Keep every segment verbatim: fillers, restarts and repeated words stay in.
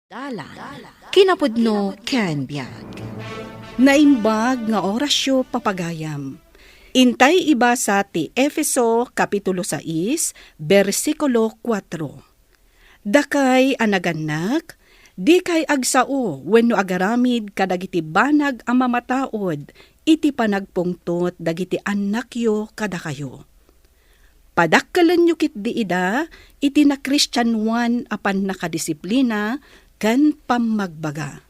Dalan, kinapudno ken biag. Naimbag nga orasyo, papagayam. Intay ibasa ti Efeso Kapitulo sais, bersikulo kuatro. Dakay a nagannak, dikay agsao wenno agaramid kadagiti banag a mamataud iti panagpungtot dagiti annakyo kadakayo. Padakkelenyo ketdi ida iti nakristianoan a pannakadisiplina ken pammagbaga.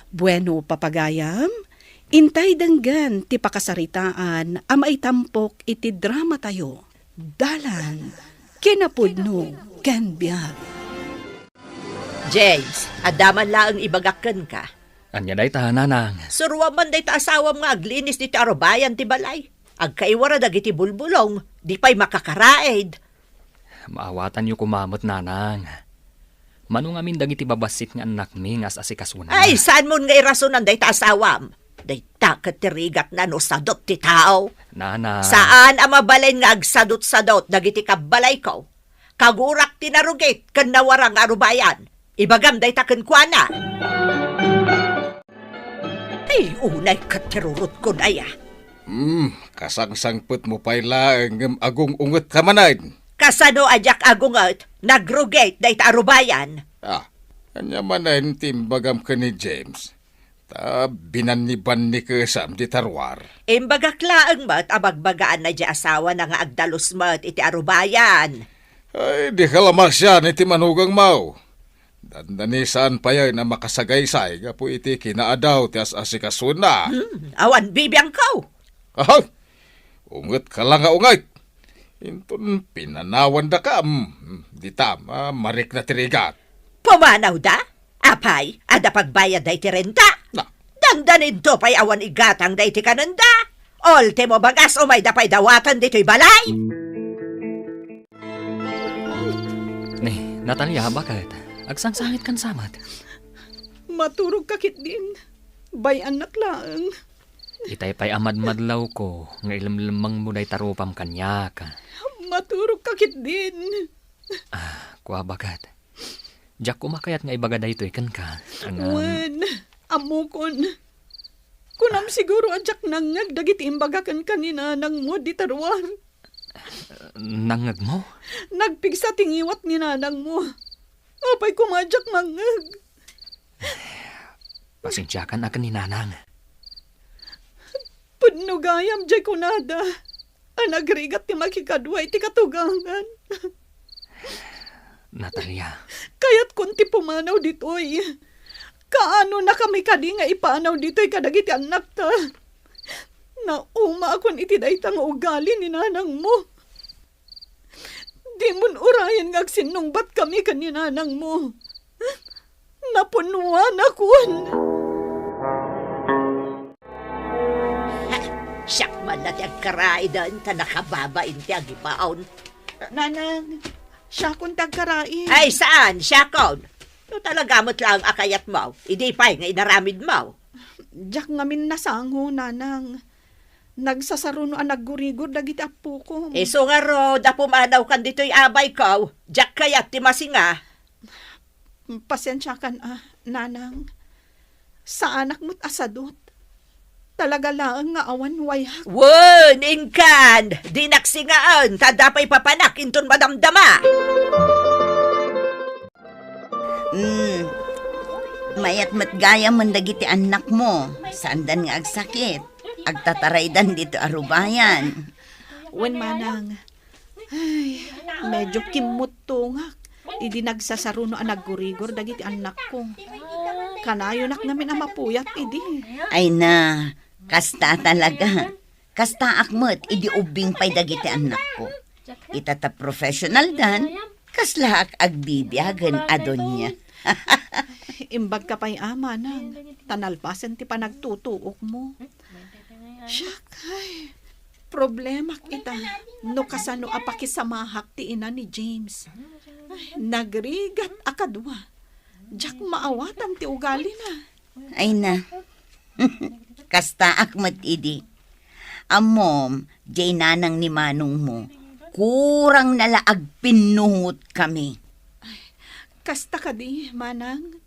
Bueno, papagayam, intay denggen ti pakasaritaan a maitampok iti dramatayo. Dalan, kinapudno, ken biag. James, adda man laeng ibagak kenka. Ania dayta, nanang? Suroam man dayta asawam nga aglinis ditoy arubayan ti balay. Agkaiwara dagiti bulbulong, di pay makakaraid. Maawatanyo koma met, nanang. Mano ngamin dagiti babassit nga annakmi nga as-asikasona? Ay, saanmon nga irasonan dayta asawam? Dayta ket ti rigatna no sadot ti tao. Nanang. Saan a mabalin nga agsadot-sadot dagiti kabbalayko. Kagurak ti narugit ken nawarang nga arubayan. Ibagam dayta kenkuana. Ay, unay ket ti rurutkon aya. Hmm, kasangsangpetmo pay laeng ngem agung-ungetka manen. Kasano a diak agunget? Nagrugit dayta arubayan. Ah, ania manen ti imbagam ken ni James? Ta binannibannikesam dita ruar. Imbagak laeng met a bagbagaan na di asawana nga agdalus met iti arubayan. Ay, dika la masian iti manugangmo. Dandani saan payen a makasagaysay gapu iti kinaadaw ti as-asikasona. Hmm, awan bibiangko. Aha! Ungetka la nga unget. Inton pinanawandakam, dita, ah, marikna ti rigat. Pumanawda? Apay, adda pagbayadda iti renta? Na. Dandaninto pay awan igatang daytoy kanenda. Ultimo bagas, umayda pay dawaten ditoy balay. Ni, Natalia, baket? Agsangsangit kan samat. Maturogka ketdin. Bay-annak laeng. Itay pay a madmadlawko nga ilemlemmengmo dayta rupam kaniak. Maturogka ketdin. Ah, kua, baket? Diak koma kayat nga ibaga daytoy kenka. Ngem, wen, ammokon. Kunam siguro a diak nangngeg dagiti imbaga kenka ni nanangmo dita ruar. Nangngegmo? Nagpigsa ti ngiwat ni nanangmo. Apay koma diak mangngeg? Pasensiakan a ken ni nanang. Pudno gayam diay kunada a nagrigat ti makikadua iti katugangan. Natalia. Kayatkon ti pumanaw ditoy. Kaanonakami kadi nga ipanaw ditoy kadagiti annakta? Naumaakon iti dayta nga ugali ni nanangmo. Dimon urayen nga agsinnungbatkami ken ni nanangmo. Napunnuanakon. Siak man la ti agkaraiden ta nakababain ti agibaon. Nanang, siakon ti agkaraid. Ay, saan? Siakon. No talaga met laeng a kayatmo, idi pay nga inaramidmo. Diak ngamin nasango, nanang. Nagsasaruno a naggurigor dagiti appokom. Isu ngarud a pumanawkan ditoy abayko, diak kayat ti masinga. Pasensiakan a, nanang. Saanak met a sadot. Talaga laeng nga awan wayak. Wen, inkan! Dinak singaen, ta adda pay papanak inton madamdama. Hmm. Mayat met gayamen dagiti annakmo. Saandan nga agsakit. Agtataraydan ditoy arubayan. Wen, manang. Ay, medyo kimmuttongak idi nagsasaruno a naggurigor dagiti annakko. Kanayonak ngamin a mapuyat idi. Ay na, kasta talaga. Kastaak met idi ubbing pay dagiti annakko. Ita ta professional dan, kaslaak agbibiagen a donia. Imbagka pay a, manang, ta nalpasen ti panagtutuokmo. Siak, ay, problemak ita no kasano a pakisamahak ti ina ni James. Ay, nagrigat a kadua. Diak maawatan ti ugalina. Ay na. Kastaak met idi. Ammom, diay nanang ni manongmo, kurang na la agpinnuhotkami. Kasta kadi, manang?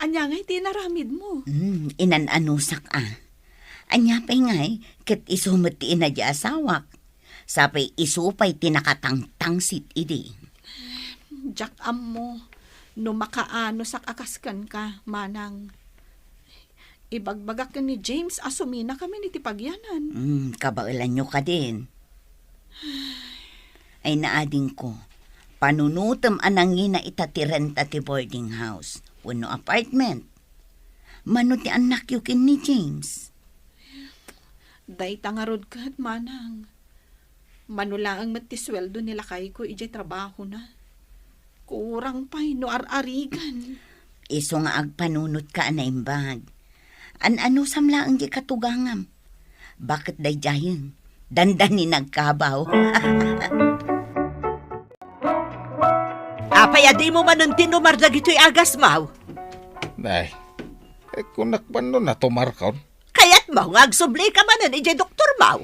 Ania ngay ti inaramidmo? Hmm, inan-anusak a. Ania pay ngay, ket isu met ti ina di asawak. Sapay isu pay ti nakatangtangsit idi. Diak ammo no makaanusak a kas kenka, manang. Ibagbagak ken ni James a suminakamin iti pagyanan. Hmm, kabaelanyo kadin. Ay, naadingko, panunutem a nangina ita ti renta ti boarding house wenno apartment. Mano ti annakyo ken ni James? Dayta ngarud ket, manang. Mano laeng met ti sueldo ni lakayko idiay trabahona. Kurang pay no ar-arigan. Isu nga agpanunotka a naimbag. An-anusam laeng ti katugangam. Baket daydiayen, dandani nagkabaw. Apay a dimo manen tinumar dagitoy agasmaw? Nay, eh, kunak man no natumarkon. Kayatmo nga agsublika manen idiay doktormaw?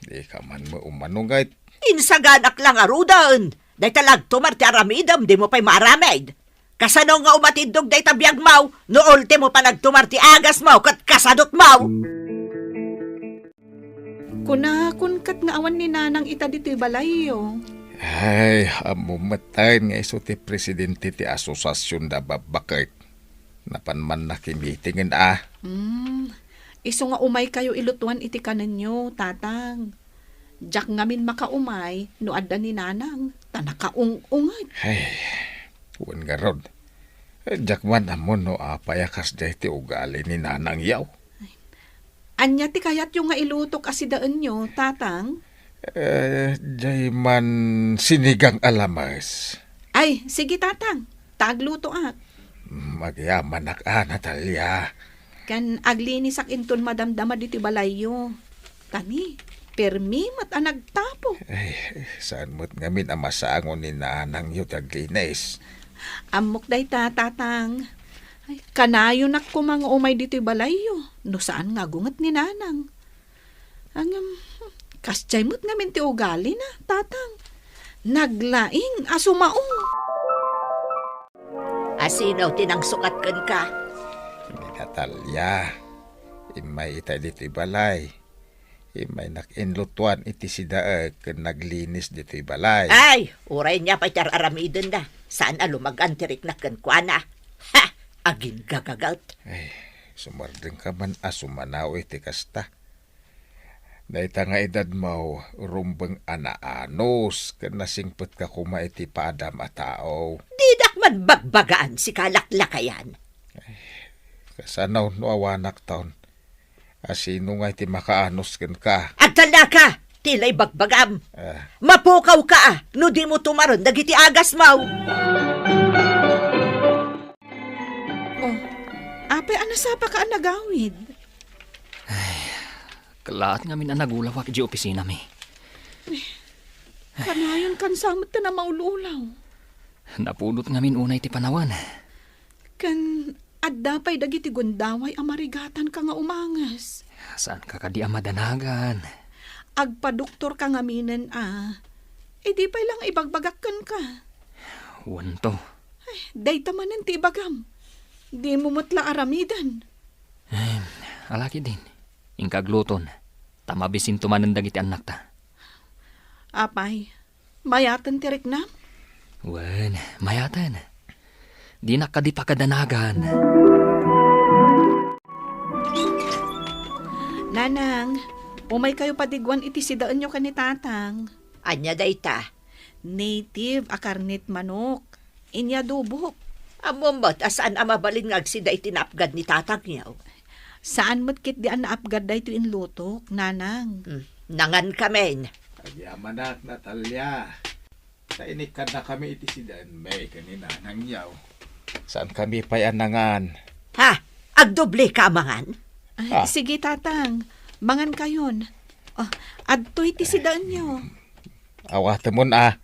Dika man mo umano ngay. Insaganak la ngaruden. Dayta la agtumar ti aramidem, dimo pay maaramid. Kasano nga umatiddog dayta biagmaw no ultimo panagtumar ti agasmaw ket kasadutmaw? Kunakon ket nga awan ni Nanang ita ditoy balayyo. Ay, ammo metten nga isu ti presidente ti asosiasion da babbaket. Napan man nakimitingen a. Hmm, isu nga umaykayo ilutuan iti kanenyo, Tatang. Diak ngamin makaumay no adda ni Nanang, ta nakaung-unget. Ay, wen ngarud. Eh, diak man ammo no apay a kasdiay ti ugali ni Nanangyo. Ania ti kayatyo nga ilutok a sidaenyo, Tatang? Eh, diay man sinigang a lames. Ay, sige, Tatang. Ta aglutoak. Magyamanak a, Natalia. Ken aglinisak inton madamdama ditoy balayyo. Kami, permi met a nagtapok. Ay, saan met ngamin a masango ni Nanangyo ti aglinis? Ammok dayta, Tatang. Ay, kanayonak koma nga umay ditoy balayyo, no saan nga agunget ni Nanang. Ngem, kasdiay met ngamin ti ugalina, Tatang. Naglaing a sumaong. Asino ti nangsukat kenka? Ni Natalia. Immay ita ditoy balay. Immaynak inlutuan iti sidaek ken naglinis ditoy balay. Ay, uray nia pay ti ar-aramidenda. Saan a lumagan ti riknak kenkuana. Ha! Aginnagagat. Ay, sumardengka man a sumanaw iti kasta. Dayta nga edadmo, rumbeng a naanus ken nasingpetka koma iti paadam a tao. Dinak man bagbagaan, sika laklakayan. Ay, kasano no awanakton? Asino nga iti makaanus kenka? Agtalnaka! Ti la ibagbagam! Ah. Mapukawka a no dimo tumaren dagiti agasmaw! Oh, apay a nasapaka a nagawid? Ay, kellaat ngamin a nagulawak idiay opisinami. Kanayon kansa met ta namaululaw. Napudot ngamin unay ti panawen. Ken adda pay dagiti gundaway a marigatanka nga umanges. Saanka kadi a madanagan? Agpadoktorka ngaminen a. Idi pay la nga ibagbagak kenka. Wen to. Ay, dayta manen ti ibagam. Dimo met la aramiden. Em, ala ketdin. Inka agluton. Ta mabisinto manen dagiti annakta. Apay, mayaten ti riknam? Wen, mayaten. Dinak kadi pakadanagan. Nanang, umaykayo padiguan iti sidaenyo ken ni Tatang. Ania dayta? Native a karnet manok. Inyadobok. Ammom met a saan a mabalin nga agsida iti naapgad ni Tatangyo. Saan met ketdi a naapgad daytoy inlutok, Nanang. Hmm, nangankamin. Agyamanak, Natalia. Ta inikkannakami iti sidaenmi ken ni Nanangyo. Saankami pay a nangan. Ha? Agdobleka a mangan? Ay, ah, sige, Tatang. Mangankayon. Oh, adtoy ti sidaenyo. Awatemon a.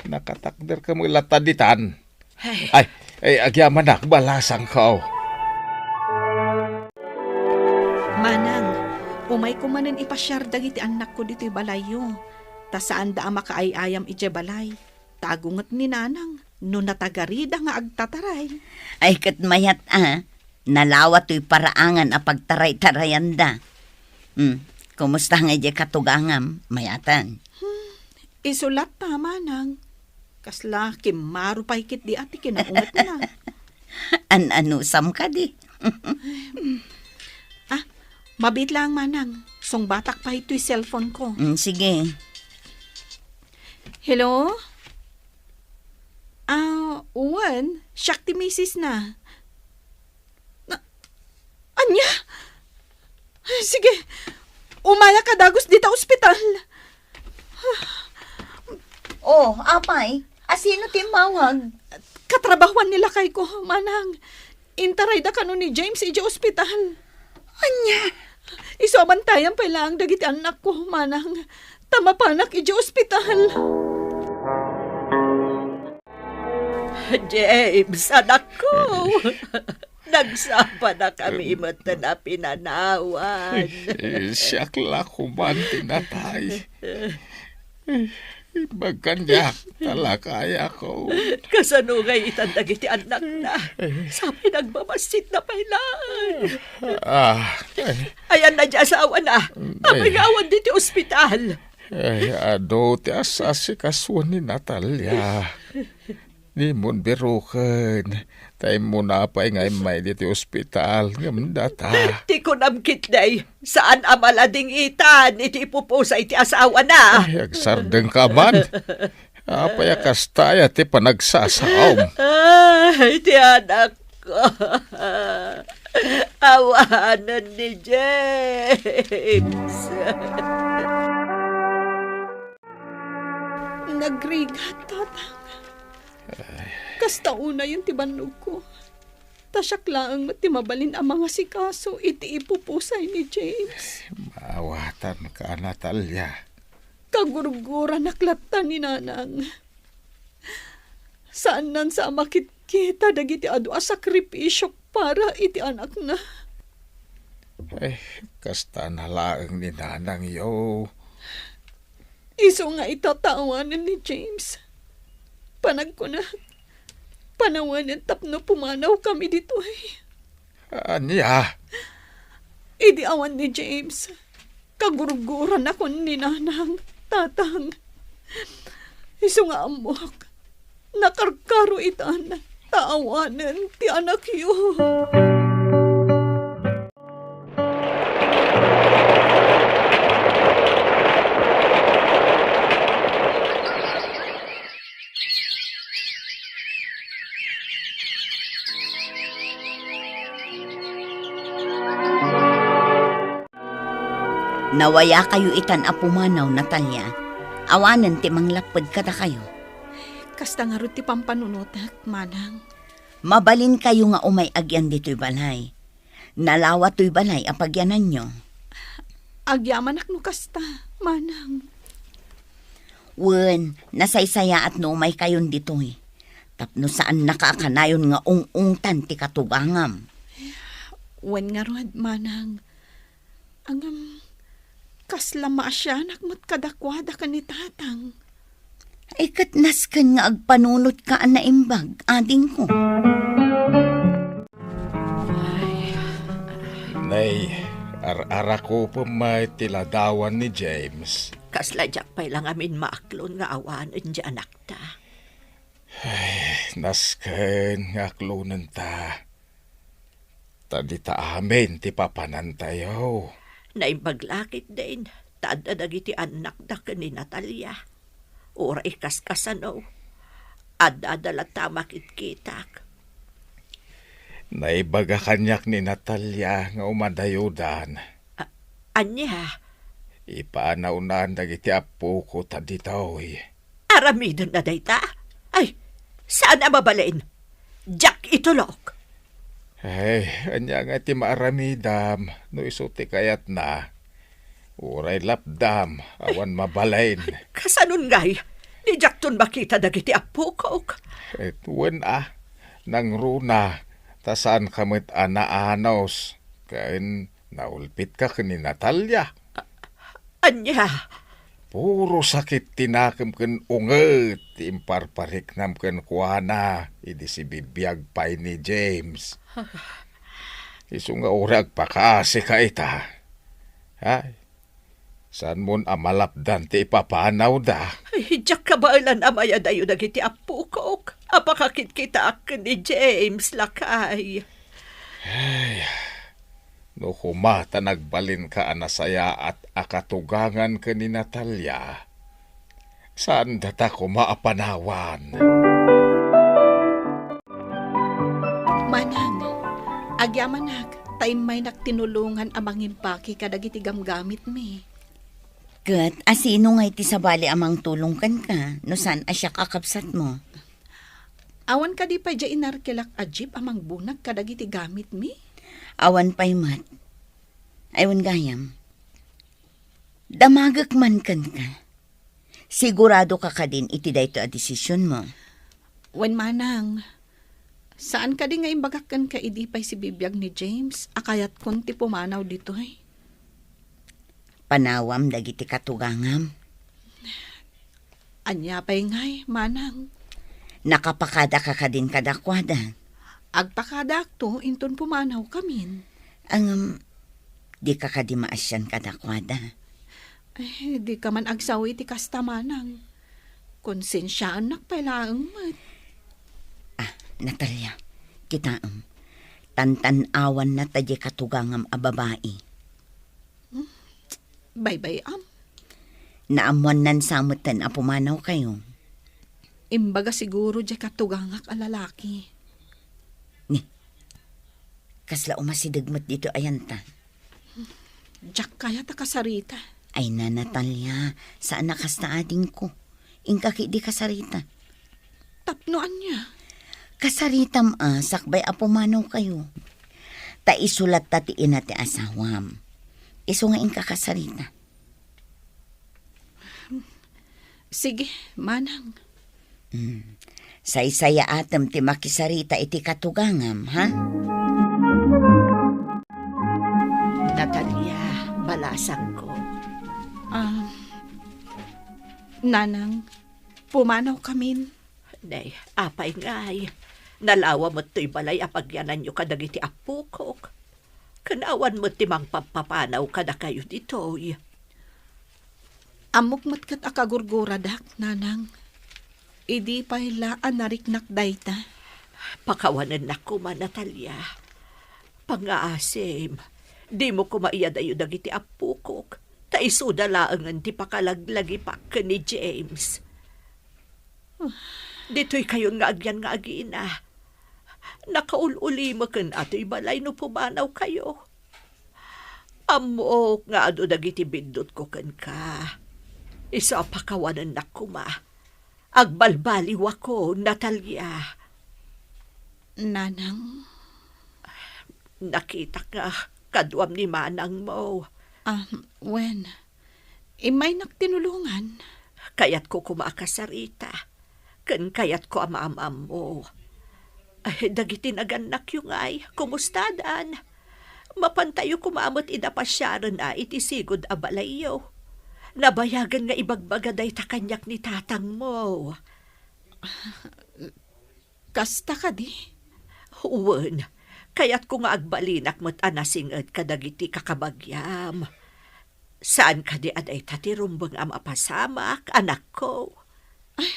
Nakatakderka met latta ditan. Ay. Ay, ay, agyamanak, balasangko. Manang, umayko manen ipasiar dagiti annakko ditoy balayyo. Ta saanda a makaay-ayam idiay balay. Ta agunget ni Nanang. no natagarida nga agtataray. Ay, ket mayat a, nalawa toy paraangan a pagtaraytarayanda. Hmm, kumusta nga idiay katugangam? Mayatan? Hmm, isu latta, manang. Kasla kimmaro pay ketdi a ti kinaungetna. An-anusam kadi? Ah, mabiit lang, manang. Sungbatak pay toy cellphone ko. Mm, sige. Hello? Ah, wen, siak ti misis na. Na, ania? Sige, umayak a dagus dita ospital. Oh, apay, asino ti immawag? Katrabahuan ni lakayko, manang. Intarayda kano ni James idiay ospital. Ania? Isu a bantayan pay laeng dagiti annakko, manang. Ta mapanak idiay ospital. James, anakko. Nagsapanakami met a pinanawan. Eh, siak la koman ti natay. Eh, imbag kaniak, talakayakon. Kasano ngay itan dagiti annakna? Sapay nagmamassitna pay laeng. Ah, eh. Ayanna ti asawana. Apay nga awan ditoy ospital? Eh, adu ti as-asikasuan ni Natalia. Dimon biroken, ta immuna pay nga immay ditoy ospital ngem data. Ti kunam ketdi, saan a malading itan iti ipupusay ti asawana. Ay, agsardengka man. Apay a kasta aya ti panagsasaom? Ay, ti anakko. Awanen ni James. Nagrigat, Tatang. Kasta unayen ti bannogko. Ta siak laeng met ti mabalin a mangasikaso iti ipupusay ni James. Maawatanka, Natalia. Kagurgurannak latta ni Nanang. Saannan sa a makitkita dagiti adu a sakripisiok para iti anakna. Eh, kasta na laeng ni Nanangyo. Isu nga ita ta awanen ni James. Panagkunak, panawanen tapno pumanawkami ditoy. Ania? Idi awan ni James, kagurgurannakon ni Nanang, Tatang. Isu nga ammok, nakarkaro itan ta awanen ti anakyo. Nawayakayo itan a pumanaw, Natalia. Awanen ti manglapped kadakayo. Kasta ngarud ti pampanunotek, manang. Mabalinkayo nga umay-agian ditoy balay. Nalawa toy balay a pagiananyo. Agyamanak no kasta, manang. Wen, nasaysayaat no umaykayon ditoy. Tapno saannaka a kanayon nga ung-ungtan ti katugangam. Wen ngarud, manang. Ngem, kasla maasianak met kadakuada ken ni Tatang. Ay, ket nasken nga agpanunotka a naimbag, adingko. Nay, ar-arakupem met ti ladawan ni James. Kasla diak pay la ngamin maaklon nga awanen ti anakta. Ay, nasken nga aklonenta. Ta dita amin ti papanantayo. Naimbag la ketdin, ta adda dagiti annakda ken ni Natalia. Uray kaskasano, addada latta a makitkitak. Naibaga kaniak ni Natalia nga umadayodan. A-, ania? Ipaanawnan dagiti appoko ta ditoy. Aramidenna dayta? Ay, saan a mabalin. Diak itulok. Ay, ania nga ti maaramidam no isu ti kayatna? Uray lapdam, awan mabalin. Kasanon ngay? Ni diakton makita dagiti appokok. Et wen a, nangruna, ta saanka met a naanus, ken naulpitka ken ni Natalia. Ania? Puro sakit ti nakem ken unget ti imparpariknam kenkuana idi sibibiag pay ni James. Isu nga uray agpakaasika ita. Ay, saanmon a malapdan ti ipapanawda? Ay, diak kabaelan a mayadayo dagiti appokok a pakakitkitaak ken ni James, lakay. Ay, no koma ta nagbalinka a nasayaat a katugangan ken ni Natalia, saan data koma a panawan? Manang, agyamanak, ta immaynak tinulongan a mangimpake kadagiti gamgamitmi. Ket asino ngay ti sabali a mangtulong kenka, no saan a siak a kabsatmo? Awan kadi pay diay inarkelak a jeep a mangbunag kadagiti gamitmi? Awan pay met. Ay, wen gayam. Damagek man kenka. Sigurado ka kadin iti daytoy a desisionmo? Wen manang, saan kadi nga imbagak kenka idi pay sibibiag ni James a kayatkon ti pumanaw ditoy? Panawam dagiti katugangam. Ania pay ngay, manang? Nakapakadaka kadin kadakuada? Agpakadakto inton pumanawkamin. Ngem, dika kadi maasian kadakuada? Eh, dika man agsawi iti kasta, manang. Konsensiaennak pay laeng met. Ah, Natalia, kitaem. Tantan-awanna ta diay katugangam a babai. Hmm, baybay-am. Naammoannan sa metten a pumanawkayo. Imbaga siguro diay katugangak a lalaki. Ni, kasla umasideg met ditoy ayanta. Diak kayat a kasarita. Ay na, Natalia, saan a kasta adingko. Inka ketdi kasarita. Tapno ania? Kasaritam a sakbay a pumanawkayo. Ta isu latta ti ina ti asawam. Isu nga inka kasarita. Sige, manang. Hmm. Saysayaatem ti makisarita iti katugangam, ha? Natalia, balasangko. Ah, nanang, pumanawkamin. Nay, apay ngay, nalawa met toy balay a pagyananyo kadagiti appokok. Ken awan met ti mangpapapanaw kadakayo ditoy. Ammok met ket a kagurguradak, nanang. Idi pay la a nariknak dayta. Pakawanennak koma, Natalia. Pangngaasim, dimo koma iyadayo dagiti appokok, ta isuda laengen ti pakalaglagipak ken ni James. Ditoykayon nga agyan nga agina. Nakaul-ulimeken a toy balay no pumanawkayo. Ammok nga adu dagiti biddutko kenka. Isu a pakawanennak koma. Agbalbaliwakon, Natalia. Nanang? Nakitak nga kaduam ni manangmo. Ah, wen. Immaynak tinulongan. Kayatko koma a kasarita. Ken kayatko a maam-ammo. Ay, dagiti nagannakyo ngay, kumustadan? Mapantayo koma met ida pasiaren a iti sigud a balayyo. Nabayagen nga ibagbaga dayta kaniak ni tatangmo. Kasta kadi? Wen, kayatko nga agbalinak met a nasinged kadagiti kakabagiam. Saan kadi a dayta ti rumbeng a mapasamak, anakko? Ay,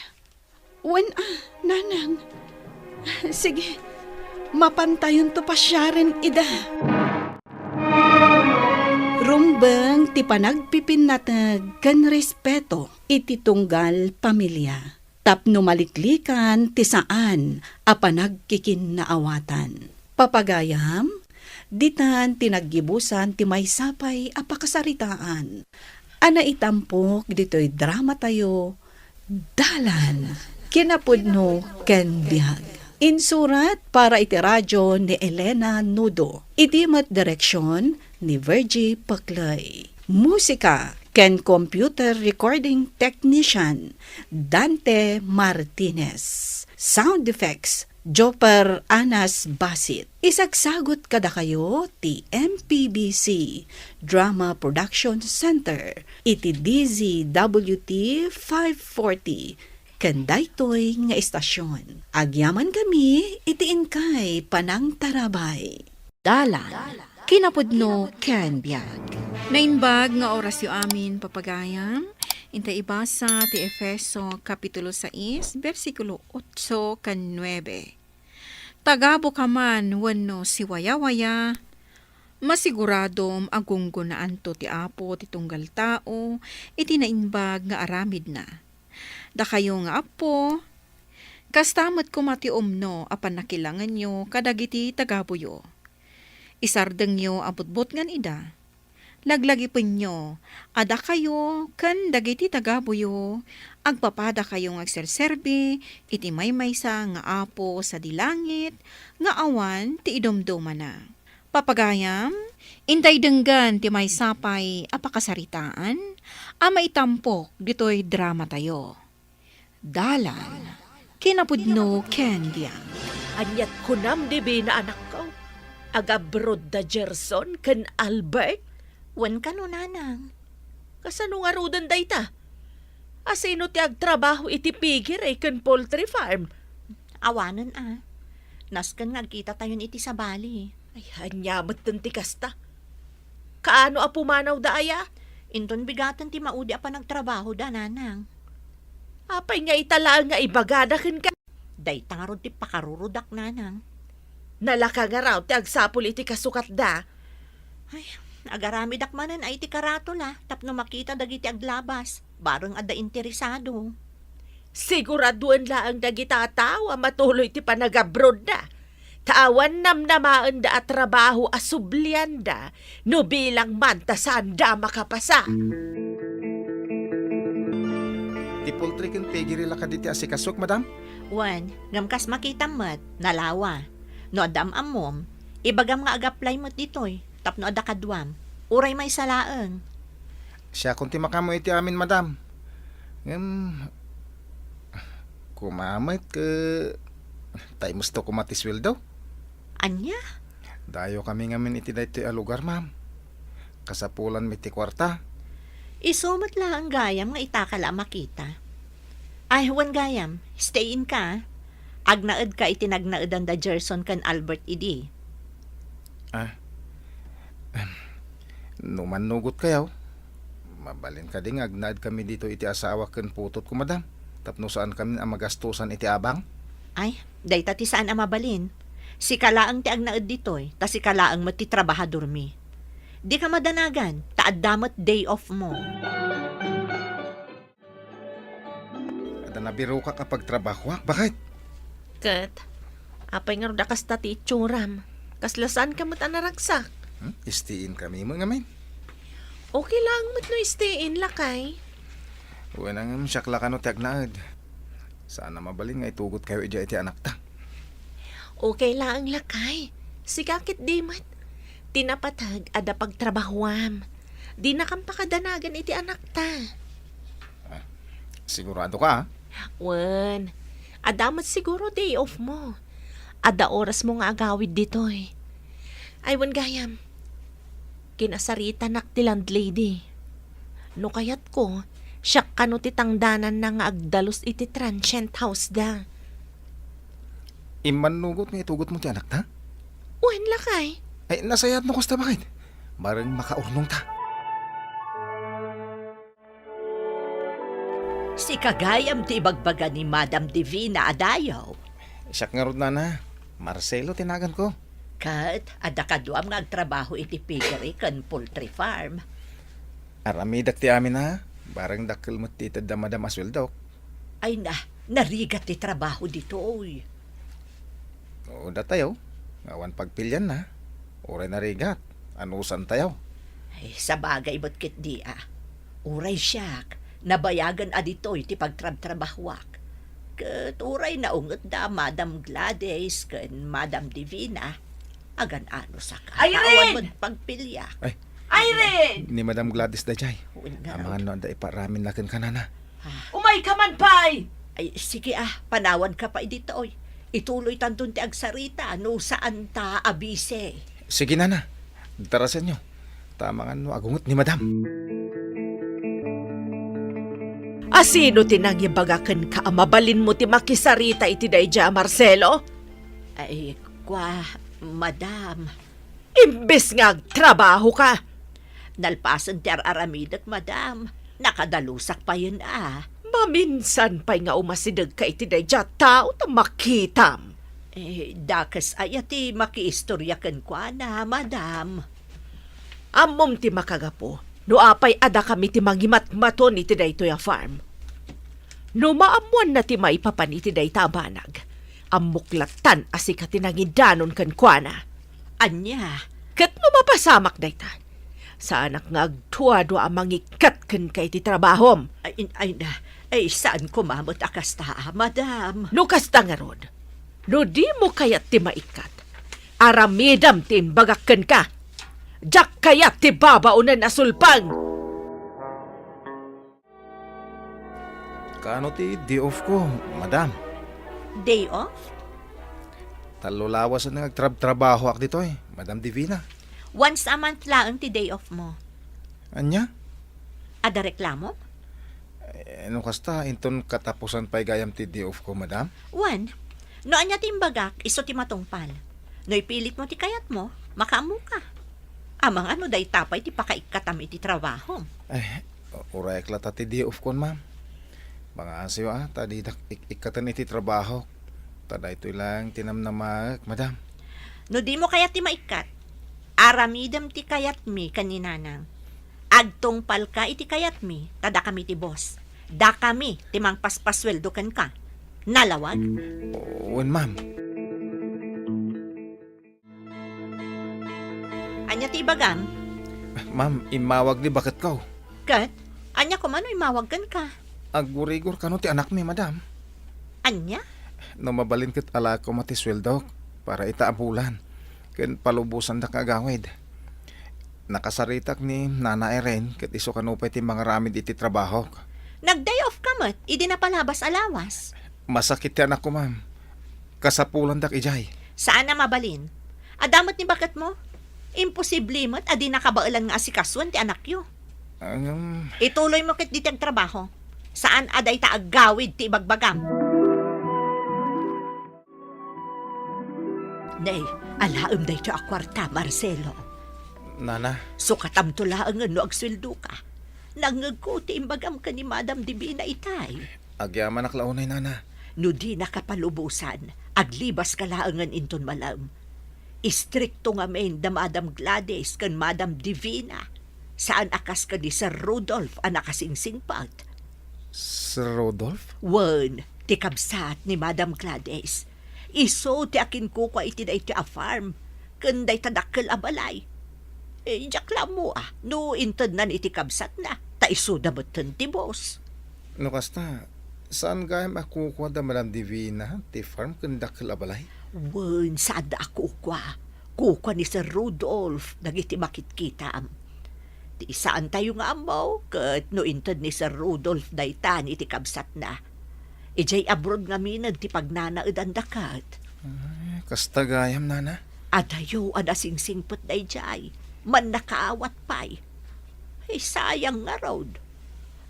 wen a, nanang. Sige, mapantayonto pasiaren ida. Rumbeng ti panagpipinnateg ken respeto iti tunggal pamilia. Tapno maliklikan ti saan a panagkikinnaawatan. Papagayam, ditan ti naggibusan ti maysa pay a pakasaritaan a naitampok ditoy dramatayo, Dalan, Kinapudno ken Biag. Insurat para iti radio ni Elena Nudo. Iti met direksion ni Virgie Paclay. Musika ken computer recording technician, Dante Martinez. Sound effects, Jopper Anas Basit. Isagsagut kadakayo ti M P B C Drama Production Center iti D Z W T five forty ken daytoy nga istasyon. Agyaman kami iti inkay panangtarabay. Dalan, kinapudno ken biag. Naimbag nga orasyo amin, papagayam. Inta ibasa ti Efeso Kapitulo sais, bersikulo otso ken nuebe. Tagabu ka man wenno siwayawaya, masiguradom a gunggonaanto ti Apo ti tunggal tao iti naimbag nga aramidna. Dakayo nga appo, kasta met koma ti umno a pannakilangenyo kadagiti tagabuyo. Isardengyo a butbutngen ida. Laglagipenyo a dakayo ken dagiti tagabuyo, agpapadakayo nga agserserbi iti maymaysa nga Apo sadi langit nga awan ti idumdumana. Papagayam, intay denggen ti maysa pay a pakasaritaan a maitampok ditoy dramatayo. Dalan, kinapudno ken biag. Aniat kunam, Divina, anakko? Agabroad da Gerson ken Albert? Wen kano, nanang. Kasano ngaruden dayta? Asino ti agtrabaho iti piggery ken poultry farm? Awanen a. Nasken nga agkitatayon iti sabali. Ay, ania metten ti kasta? Kaano a pumanawda aya? Inton bigaten ti maudi a panagtrabahoda, nanang. Apay nga ita laeng nga ibagada kenka? Dayta ngarud ti pakarurudak, nanang. Nalaka ngarud ti agsapul iti kasukatda. Ay, agaramidak manen a iti karatula tapno makita dagiti aglabas, bareng adda interesado. Siguradoen laeng dagita a tao a matuloy ti panagabroadda, ta awan namnamaenda a trabaho a sublianda no bilang man ta saanda makapasa. Ti poultry ken piggery la kadi ti asikasok, madam? Wen, ngem kas makitam met, nalawa. No adda am-ammom, ibagam nga ag-apply met ditoy tapno adda kaduam. Uray maysa laeng. Siakon ti makaammo iti amin, madam. Ngem, koma met ket tay musto koma ti sueldo. Ania? Dayawkami ngamin iti daytoy a lugar, ma'am. Kasapulanmi ti kuarta. Isu met laeng gayam nga itaka la a makita. Ay, wen gayam, stay in ka. Agnaedka iti nagnaedan da Gerson ken Albert idi. Ah. No mannugotkayo, mabalin kadi nga agnaedkami ditoy iti asawak ken putotko, madam, tapno saankami a magastosan iti abang? Ay, dayta ti saan a mabalin. Sika laeng ti agnaed ditoy, ta sika laeng met ti trabahadormi. Dika madanagan, ta adda met day off mo. Adda nabirokak a pagtrabahoak, baket. Ket, apay ngarud a kasta ti itsuram? Kasla saanka met a naragsak? Hmm? Stay in kami met ngamin. Okay laeng met no stay in, lakay. Wen, ngem siak la kano ti agnaed. Saan a mabalin nga itugotkayo idiay iti anakta. Okay laeng, lakay. Sika ketdi met. Ti napateg, adda pagtrabahoam. Dinakam pakadanagan iti anakta. Ah, sigurado ka, ah? Wen, adda met siguro day off mo. Adda oras mo nga agawid ditoy. Ay, wen gayam, kinasaritanak ti landlady. No kayatko, siak kano ti tangdananna nga agdalus iti transient house da. Immannugot nga itugotmo ti anakta? Wen, lakay. Ay, nasayaat no kasta, baket. Bareng makaurnongta. Sika gayam ti ibagbaga ni Madam Divina a dayaw. Siak ngarud, nana. Marcelo ti naganko. Ket adda kaduam nga agtrabaho iti piggery ken poultry farm. Aramidak ti amin, a. Bareng dakkel met ti itedda, madam, a sueldok. Ay na, narigat ti trabaho ditoy. Oo, datayo. Awan pagpilianna. Uray narigat, anusantayo. Ay, sabagay met ketdi, a. Uray siak, nabayagen a ditoy ti pagtrabtrabahoak. Ket uray naunget da Madam Gladys ken Madam Divina, agan-anusak a. Irene! Awan met pagpiliak. Ay, Irene! Ni Madam Gladys daydiay. Wen ngarud. Amangan no adda iparaminna kenka, nana. Ah. Umayka man pay! Ay, sige, a, panawanka pay ditoy. Ituloytanton ti agsarita no saan ta a bisi. Sige, nana. Darasenyo. Ta amangan no agunget ni madam. Asino ti nangibaga kenka a mabalinmo ti makisarita iti daydiay a Marcelo? Ay, kua, madam. Imbes nga agtrabahoka. Nalpasen ti ar-aramidek, madam. Nakadalusak payen a. Maminsan pay nga umasidegka iti daydiay a tao ta makitam. Eh, dakes aya ti makiistorya kenkuana, madam. Ammom ti makagapu no apay a dakami ti mangimatmaton iti daytoy a farm. No maammoanna ti maipapan iti dayta a banag, ammok lattan a sika ti nangidanon kenkuana. Ania? Ket no mapasamak dayta, saanak nga agduadua a mangikkat kenka iti trabahom. Ay, ay na, ay, saan koma met a kasta, madam. No kasta ngarud, no dimo kayat ti maikkat, aramidem ti imbagak kenka. Diak kayat ti babaonen a sulpeng. Kaano ti day off ko, madam? Day off? Tallo lawasen nga agtrabtrabahoak ditoy, Madam Divina. Once a month laeng ti day off mo. Ania? Adda reklamo? Eh, no kasta, inton katapusan pay gayam ti day off ko, madam? Wen, no ania ti imbagak, isu ti matungpal. No ipilitmo ti kayatmo, makaammoka. Amangan no dayta pay ti pakaikkatam iti trabaho. Eh, uray ak latta ti day off kon, ma'am. Pangaasiyo, ah, ta didak ik-, ikkaten iti trabaho. Ta daytoy lang ti namnamaek, madam. No dimo kayat ti maikkat, aramidem ti kayatmi ken ni Nanang. Agtungpalka iti kayatmi, ta dakami ti boss. Dakami ti mangpaspasueldo kenka. Nalawag? Wen, ma'am. Ania ti ibagam? Ma'am, immawag ni baketko. Ket? Ania koma no immawag kenka? Agurigor kano ti anakmi, madam. Ania? No mabalin ket alaek koma ti sueldok para ita a bulan, ken palubosandak nga agawid. Nakasaritak ni Nana Irene ket isu kano pay ti mangaramid iti trabahok. Nag-day off ka met idi napalabas a lawas. Masakit ti anakko, ma'am. Kasapulandak idiay. Saan a mabalin. Adda met ni baketmo. Imposible met a di nakabaelan nga asikasuen ti anakyo. Ngem, ituloy mo ket dita agtrabaho. Saan a dayta agawid ti ibagbagam. Nay, alaem daytoy a kuarta, Marcelo. Nana. Sukatamto laengen no agsueldoka. Nangngegko ti imbagam ken ni Madam Divina itay. Agyamanak la unay, Nana. No dinaka palubosan, aglibaska laengen inton malem. Istrikto ngamin da Madam Gladys ken Madam Divina. Saan a kas ken ni Sir Rudolph a nakasingsingpet. Sir Rudolph? Wen, ti kabsat ni Madam Gladys. Isu ti akinkukua iti daytoy a farm ken dayta dakkel a balay. Eh, diak la ammo, ah, no intednan iti kabsatna, ta isuda metten ti boss. No kasta, saan gayam a kukua da Madam Divina ti farm ken dakkel a balay? Wen, saanda a kukua. Kukua ni Sir Rudolph dagiti makitkitam. Ti saantayo nga ammo, ket no inted ni Sir Rudolph daytan iti kabsatna, idiay abroad ngamin ti pagnanaedanda ket. Ay, kasta gayam, Nana? Adayo a nasingsingpet daydiay, mannakaawat pay. Ay, sayang ngarud.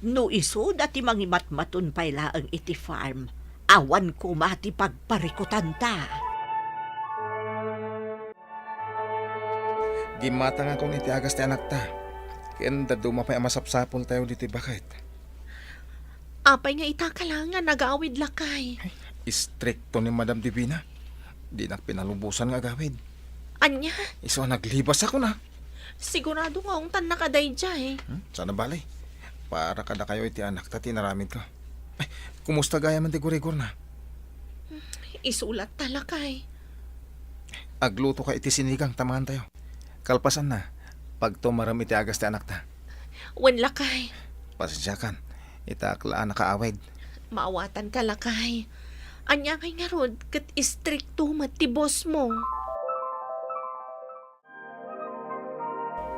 No isuda ti mangimatmaton pay laeng iti farm, awan koma ti pagparikutanta. Gimmatangakon iti agas ti anakta, ken dadduma pay a masapsapultayo ditoy baket. Apay nga itaka la nga nagawid, lakay? Ay, istrikto ni Madam Divina. Dinak pinalubosan nga agawid. Ania? Isu a naglibas ako na. Sigurado nga ungtannaka daydiay. Hmm? Saan a bale. Para kadakayo iti anakta ti inaramidko. Ay, kumusta gayam ti gurigorna? Isu latta, lakay. Aglutoka iti sinigang ta mangantayo. Kalpasanna, pagtumarem iti agas ti anakta. Wen, lakay. Pasensiakan, itaak la a nakaawid. Maawatanka, lakay. Ania ngay ngarud ket istrikto met ti boss mo.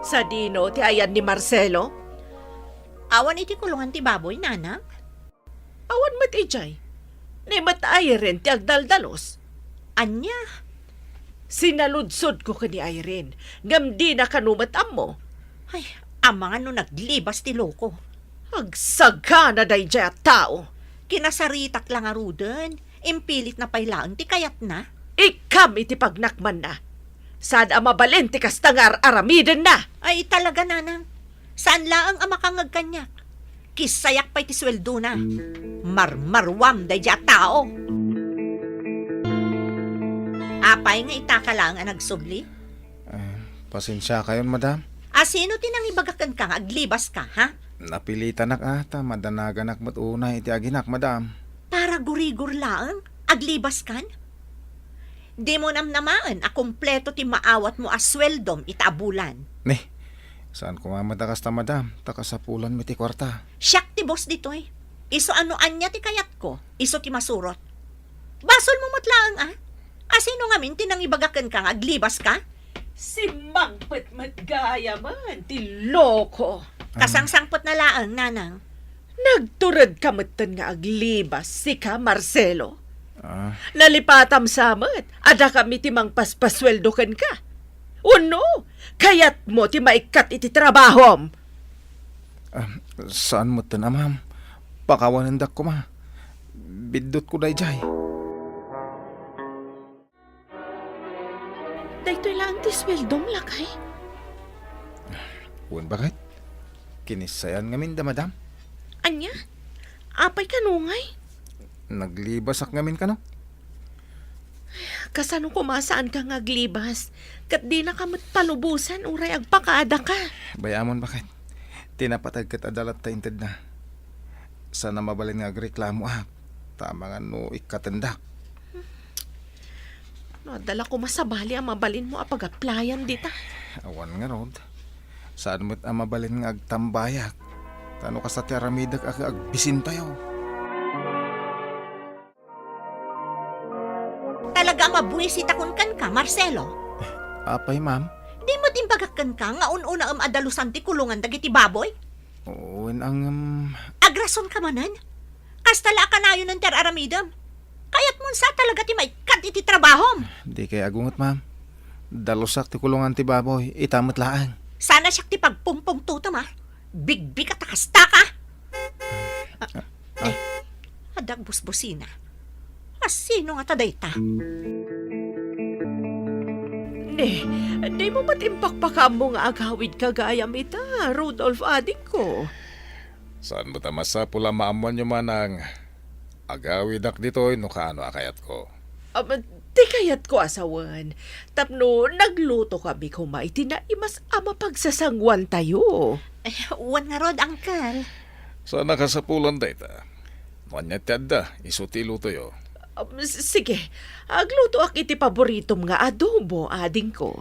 Sadino ti ayan ni Marcelo? Awan iti kulungan ti baboy, Nana. Awan met idiay. Ni met Irene ti agdaldalos. Ania? Sinaludsodko ken ni Irene, ngem dina kano met ammo. Ay, amangan no naglibas ti loko. Agsagana daydiay a tao. Kinasaritak la ngaruden, impilitna pay laeng ti kayatna. Ikkam iti pagnakmanna. Saan a mabalin ti kasta nga ar-aramidenna. Ay, talaga, nanang. Saan laeng a makangngeg kaniak. Kissayak pay ti sueldona. Marmaruam daydiay a tao. Apay nga itaka laeng a nagsubli? Ah, pasensiakayon, madam. A, sino ti nangibaga kenka nga aglibaska, ha? Napilitanak a ta madanaganak met unay iti aginak, madam. Para gurigor laeng, aglibaskan? Dimo namnamaen a kompleto ti maawatmo a sueldom ita a bulan. Ni, saan koma met a kasta, madam, ta kasapulanmi ti kuarta. Siak ti boss ditoy. Isu a no ania ti kayatko, isu ti masurot. Basolmo met laeng, a? A, sino ngamin ti nangibaga kenka nga aglibaska? Simmangpet met gayamen ti loko. Ah. Kasangsangpetna laeng, nanang. Nagturedka metten nga aglibas, sika, Marcelo? Ah. Nalipatam sa met a dakami ti mangpaspasueldo kenka. Wenno, kayatmo ti maikkat iti trabahom? Ah, saan metten a, ma'am. Pakawanendak koma. Biddutko daydiay. Daytoy laeng ti sueldom, lakay? Wen, baket? Kinissayan ngamin da, madam. Ania? Apay kano ngay? Naglibasak ngamin kano. Kasano koma saanka nga aglibas? Ket dinaka met palubosan uray agpakadaka. Bay-amon, baket? Ti napateg ket adda latta intedna. Saan a mabalin nga agreklamo, a, ta amangan no ikkatendak. No adda la koma sabali a mabalinmo a pag-applyan dita. Awan ngarud. Saan met a mabalin nga agtambayak. Ta no kasta ti aramidek a agbisintayo. Talaga a mabuisitakon kenka, Marcelo. Apay, ma'am? Di met imbagak kenka nga un-unaem a dalusan ti kulongan dagiti baboy? Wen, ngem. Agrasonka manen? Kasta la a kanayonen ti ar-aramidem. Kayatmon sa talaga ti maikkat iti trabahom. Dikay agunget, ma'am. Dalusak ti kulongan ti baboy, ita met laeng. Sana siak ti pagpumpungtotem, a. Bigbig a ta kasta ka. Ah. Eh, adda agbusbusina. A, sino ngata dayta? Ne, dimo met impakpakaammo nga agawidka gayam ita, Rudolph, adingko. Saan met a masapul a maammoanyo, manang, agawidak ditoy no kaano a kayatko. Am, ti kayatko a sawen, tapno naglutokami koma iti naimas a mapagsasangoantayo. Eh, wen ngarud, Uncle. Saan a kasapulan dayta. No ania ti adda, isu ti ilutoyo. Um, s-, sige, aglutoak iti paboritom nga adobo, adingko.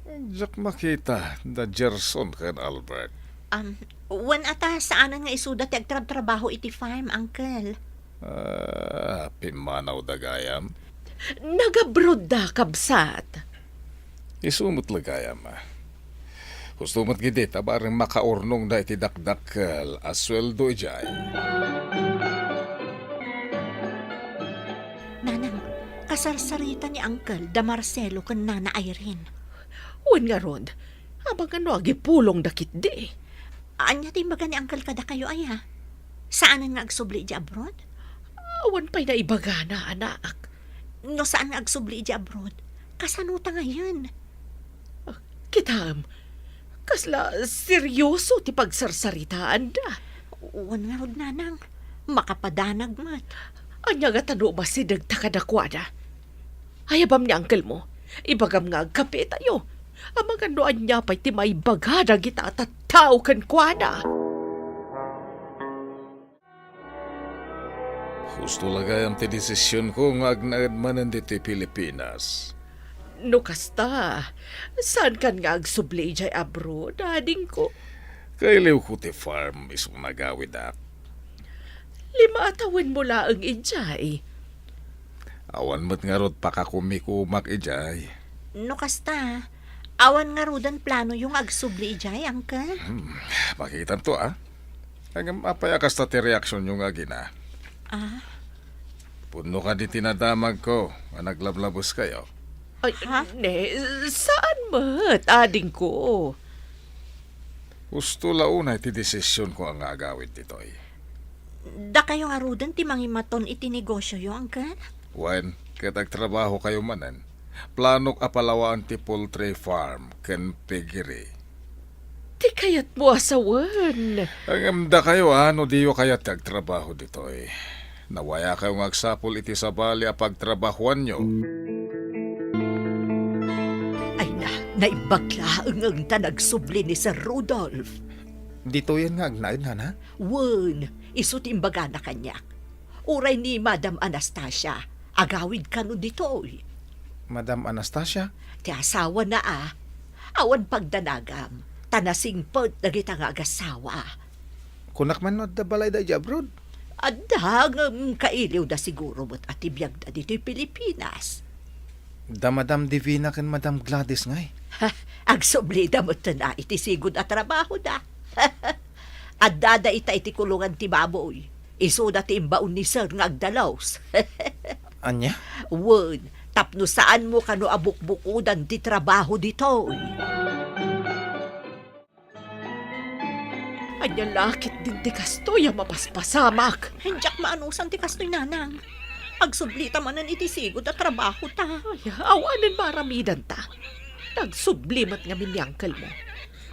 Diak makita da Gerson ken Albert. Um, wen a ta saanen nga isuda ti agtrabtrabaho iti farm, Uncle. Ah, pimmanawda gayam? Nagabrodda, kabsat. Isu met la gayam, a. Husto met ketdi ta bareng makaurnongda iti dakdakkel a sueldo idiay. Nanang, kasarsarita ni Uncle da Marcelo ken Nana Irene. Wen ngarud, amangan no agipulongda ketdi. Ania ti imbaga ni Uncle kadakayo, aya? Saanen nga agsubli idiay abroad? Awan pay naibagana, anak. No saan nga agsubli idiay abroad, kasano ta ngayen? Ah, kitaem, kasla seryoso ti pagsarsaritaanda. Wen ngarud, nanang, makapadanag met. Ania ngata no umasidegta kadakuada? Ayabam ni uncle mo. Ibagam nga agkapetayo. Amangan no ania pay ti maibaga dagita a tattao kenkuana. Husto la gayam ti desisionko nga agnaed manen ditoy Pilipinas. No kasta, saankan nga agsubli idiay abroad, adingko? Kailiwko ti farm isu nga agawidak. Lima a tawenmo laeng idiay. Awan met ngarud pakakumikumak idiay. No kasta, awan ngaruden planoyo nga agsubli idiay, Uncle? Hmm, makitanto, a. Ngem apay a kasta ti reaksionyo nga agina? Ah? Pudno kadi ti nadamagko a naglablabeskayo. Ay, Ha? Ne, saan met, adingko? Husto la unay ti desisionko nga agawid ditoy. Dakayo ngaruden ti mangimaton iti negosioyo, Uncle? Wen, ket agtrabahokayo manen. Planok a palawaan ti poultry farm ken piggery. Ti kayatmo a sawen. Ngem dakayo, a, no diyo kayat ti agtrabaho ditoy, nawayakayo nga agsapul iti sabali a pagtrabahoanyo. Ay na, naimbag laeng ta nagsubli ni Sir Rudolph. Ditoyen nga agnaed, Nana? Wen, isu ti imbagana kaniak. Uray ni Madam Anastasia, agawid kano ditoy. Madam Anastasia? Ti asawana a. Awan pagdanagam, ta nasingpet dagita nga agasawa. Kunak man no adda balayda idiay abroad? Adda, ngem kailiwda siguro met a ti biagda ditoy Pilipinas. Da Madam Divina ken Madam Gladys ngay? Ha, agsublida met a iti sigud a trabahoda. Addada ita iti kulungan ti baboy. Isuda ti imbaon ni Sir nga agdalus. Ania? Wen, tapno saanmo kano a bukbukodan ti trabaho ditoy. Ania la ketdin ti kastoy a mapaspasamak? Diak maanusan ti kastoy, Nanang. Agsublita manen iti sigud a trabahota. Ay, awanen maaramidanta. Nagsubli met ngamin ni uncle mo.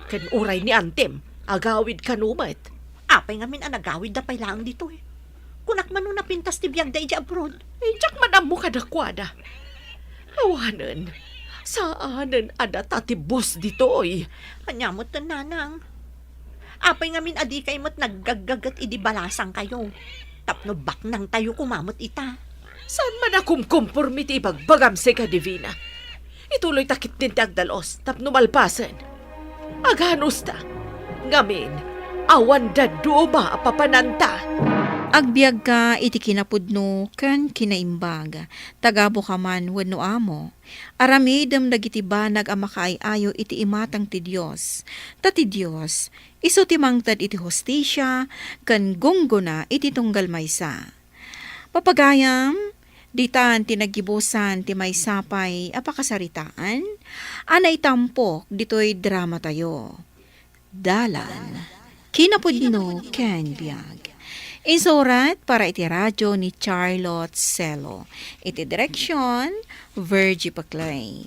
Ken uray ni antem, agawid kano met. Apay ngamin a nagawidda pay laeng ditoy? Kunak man no napintas ti biagda idiay abroad. Ay, diak man ammo kadakuada. Awanen, saanen a data ti boss ditoy. Ania met, Nanang? Apay ngamin a dikay met naggaggaget idi balasangkayo? Tapno baknangtayo koma met ita. Saan man a kumkomporme ti ibagbagam, Sika Divina. Ituloyta ketdin ti agdalus tapno malpasen. Aganusta. Ngamin, awan dadduma a papananta. Agbiagka iti kinapudno ken kinaimbag. Tagabuka man wenno amo, aramidem dagiti banag a makaay-ayo iti imatang ti Dios. Ta ti Dios, isu ti mangted iti hustisia ken gunggona iti tunggal maysa. Papagayam, ditan ti naggibusan ti maysa pay a pakasaritaan a naitampok ditoy dramatayo. Dalan. Kinapudno ken biag. Insurat para iti radyo ni Charlotte Celo. Iti direksyon, Virgie Paclay.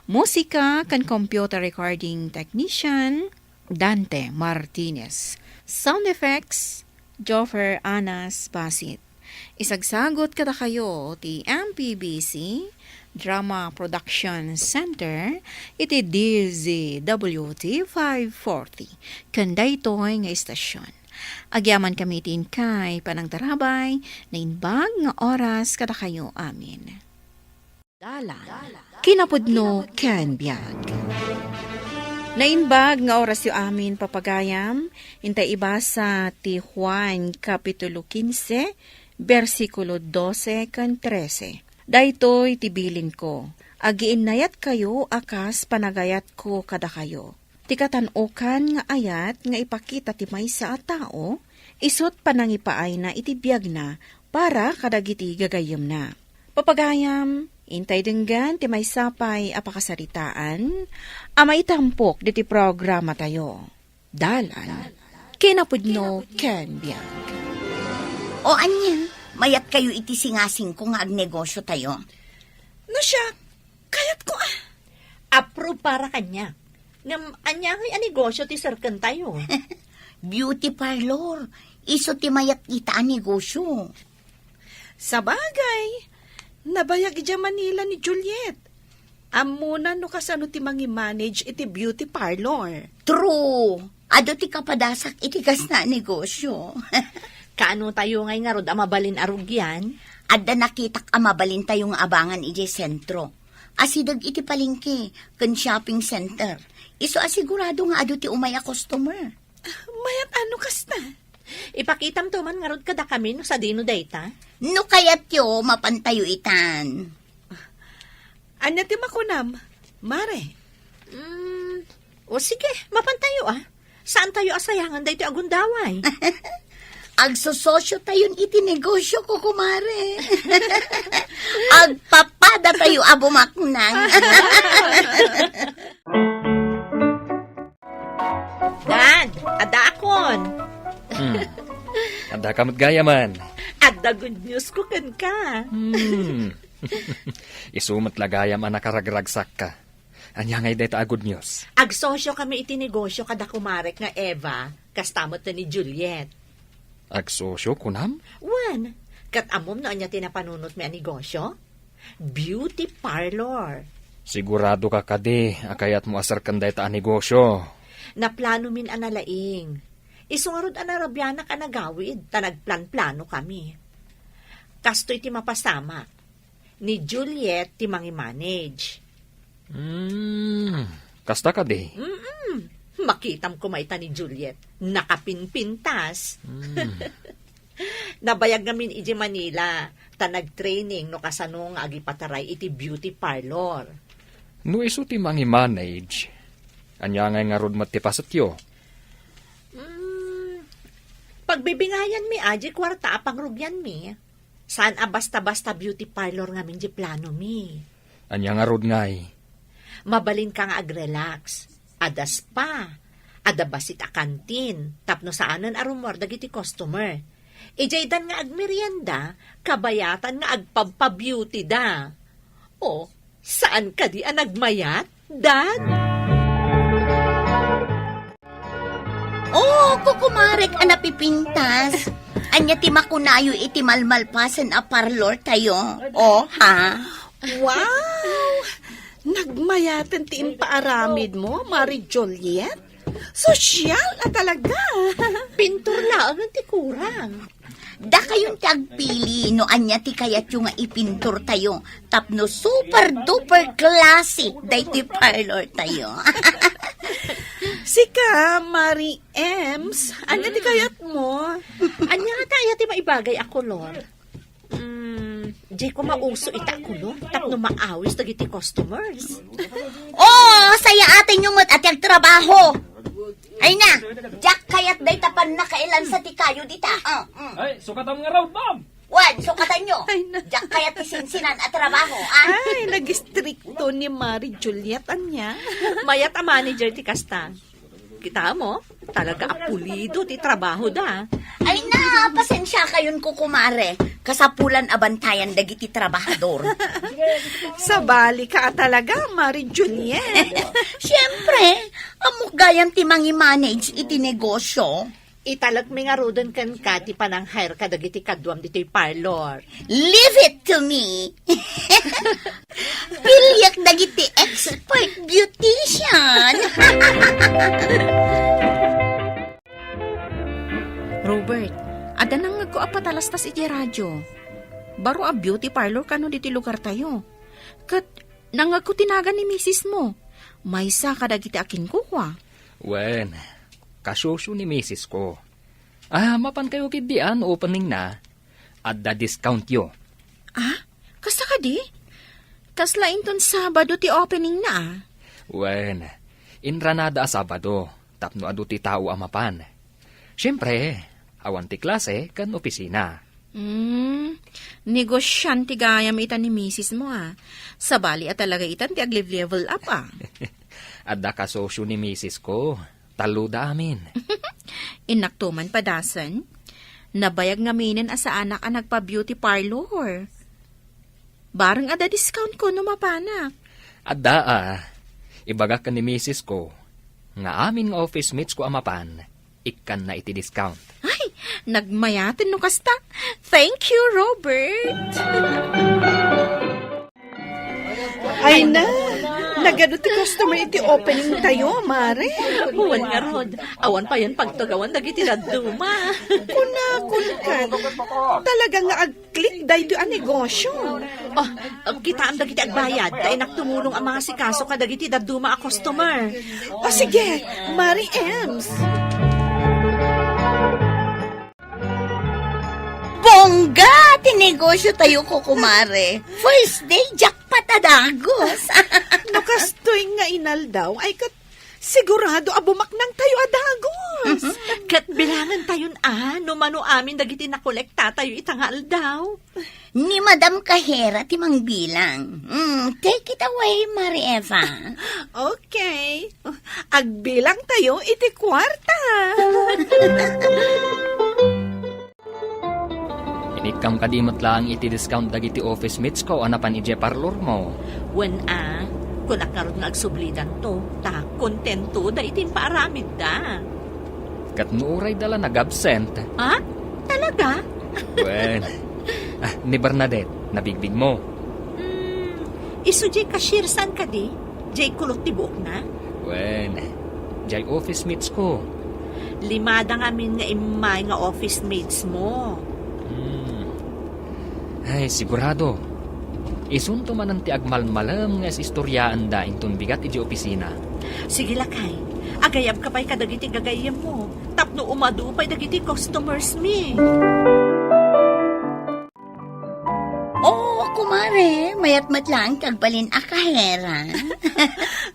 Musika ken computer recording technician, Dante Martinez. Sound effects, Joffer Anas Basit. Isagsagut kadakayo ti M P B C Drama Production Center iti D Z W T five forty ken daytoy nga istasyon. Agyamankami iti inkay panangtarabay, naimbag nga oras kadakayo amin. Dalan. Kinapudno ken biag. Naimbag nga orasyo amin, papagayam, intay ibasa ti Juan Kapitulo kinse, bersikulo dose ken trese. Daytoy ti bilinko, agiinnayatkayo a kas panagayatko kadakayo. Ti katan-okan nga ayat nga ipakita ti maysa a tao, isut' panangipaayna iti biagna para kadagiti gagayyemna. Papagayam, intay denggen ti maysa pay a pakasaritaan a maitampok diti programatayo. Dalan, kinapudno ken biag. O ania, mayatkayo iti singasingko nga agnegosiotayo? No siak, kayatko a. Approve para kaniak. Ngem ania ngay a negosio ti serkentayo? Beauty parlor. Isu ti mayat ita a negosio. Sabagay, nabayag idiay Manila ni Juliet. Ammona no kasano ti mangimanage iti beauty parlor. True. Adu ti kapadasak iti kasta a negosio. Kaano tayo ngay ngarud a mabalin a rugian? Adda nakitak a mabalin tayo nga abangan idiay sentro. Asideg iti palengke ken shopping center. Isu a sigurado nga adu ti umay a customer. Mayat a no kasta. Ipakitamto man ngarud kadakami no sadino dayta? No kayatyo, mapantayo itan. Ania ti makunam, Mare? Mm, o sige, mapantayo a. Saantayo a sayangan daytoy a gundaway. Agsososyo tayon iti negosyo, kukumare. Agpapada tayo a bumaknang. Dad, adda akon. Hmm. Adda ka met gayaman. Adda good news ko kenka. Hmm. Isu met la gayam a nakaragragsakka. Ania ngay dayta a good news? Agsosyo kami iti negosyo kada kumarek nga Eva, kasta met ni Juliet. Agsosyo, kunam? Wen, ket ammom no ania ti napanunotmi a negosyo? Beauty parlor. Sigurado ka kadi a kayatmo a serken dayta a negosyo? Naplanomin a nalaing. Isu ngarud a narabianak a nagawid, ta nagplanplano kami. Kastoy ti mapasamak. Ni Juliet ti mangimanage. Hmm, kasta kadi? Mm-mm. Makitam koma ita ni Juliet. Nakapinpintas. Hmm. Nabayag ngamin idiay Manila, ta nagtraining no kasano nga agipataray iti beauty parlor. No isu ti mangimanage, ania ngay ngarud met ti pasetyo? Hmm, pagbibingayanmi a diay kuarta a pangrugianmi. Saan a basta-basta beauty parlor ngamin diay planomi. Ania ngarud ngay? Mabalinka nga ag-relax. Adda spa, adda bassit a kantin, tapno saanen a rummuar dagiti customer. Idiaydan nga agmerienda, kabayatan nga agpabpa-beautyda. O, saan kadi a nagmayat, Dad? O, kukumarek a napipintas. Ania ti makunayo iti malmalpasen a parlor tayo? O, ha? Wow! Nagmayaten ti impaaramidmo, Mari Juliet. Sosyal a talaga. Pintor laengen ti kurang. Dakayon ti agpili no ania ti kayatyo nga ipintor tayo tapno super duper classy daytoy parlor tayo. Sika, Mari Ems, ania ti kayatmo? Ania ngata aya ti maibagay a kolor? Mm, diay koma uso ita a kolor tapno maawis dagiti customers. O, sayaatenyo met a ti agtrabaho. Ay na, diak kayat dayta pannakailansa ti kayo dita. Ah, mm. Ay, sukatam ngarud, ma'am. Wen, sukatanyo. Ay, na- Diak kayat ti sinsinan a trabaho, ah. Ay, nagistrikto ni Mari Juliet, ania? Mayat a manager ti kasta. Kitaem, talaga a pulido ti trabahoda. Ay na, pasensiakayon, kukumare. Kasapulan a bantayan dagiti trabahador. Sabalika a talaga, Mari Juliet. Siempre, ammok gayam ti mangimanage iti negosyo. Italekmi ngaruden kenka ti panang-hire kadagiti kaduam ditoy parlor. Leave it to me. Piliek dagiti expert beautician. Robert, adda nangngegko a patalastas iti radio. Baro a beauty parlor kano ditoy lugartayo. Ket nangngegko ti nagan ni misismo. Maysa kadagiti akinkukua. Wen, kasosyo ni misisko. Ah, mapankayo ketdi a no openingna, adda discountyo. Ah, kasta kadi? Kasla inton Sabado ti openingna, ah. Wen, inranada a Sabado, tapno adu ti tao a mapan. Siempre, awan ti klase ken opisina. Hmm, negosiante gayam ita ni misismo, ah. Sabali a talaga itan ti ag-level up, ah. Adda kasosyo ni misisko. Talloda amin. Innakto man padasen. Nabayag ngaminen a saanak a nagpa-beauty parlor. Bareng adda discountko no mapanak. Adda a. Ibagak ken ni misisko nga amin nga office mates ko a mapan, ikkanna iti discount. Ay, nagmayaten no kasta. Thank you, Robert. Ay na, nagadu ti customer iti opening tayo, Mare. Wen ngarud, awan payen pagtugawan dagiti dadduma. Kunakon kan, talaga nga ag-click daytoy a negosyo. Oh, kitaem dagiti agbayad, ta innak tumulong a mangasikaso kadagiti dadduma a customer. O sige, Mare Ems. Bongga ti negosyo tayo, kukumare. First day, jackpot a dagus. No kastoy nga inaldaw, ay ket Sigurado a bumaknangtayo a dagos. Ket bilangentayon a no mano amin dagiti nakolektatayo ita nga aldaw. Ni Madam Kahera ti mangbilang. Mm, take it away, Mare Eva. Okay. Agbilangtayo iti kuarta. Inikkam kadi met laeng iti discount dagiti office mates ko a napan idiay parlormo? Wen a, kunak ngarud nga agsublidanto, ta kontento da iti impaaramidda. Ket no urayda la nag-absent? Ah? Talaga? Wen. Ah, ni Bernadette, nabigbigmo? Hmm, isu diay cashier san kadi? Diay kulot ti buokna? Wen, diay office mates ko. Limada ngamin nga immay nga office mates mo. Hmm. Ay, sigurado. Isunto manen ti agmalmalem nga is-istoriaenda inton bigat idiay opisina. Sige, lakay. Agayabka pay kadagiti gagayyemmo tapno umadu pay dagiti customers mi. Oo, kumare, mayat met laeng ti agbalin a kahera.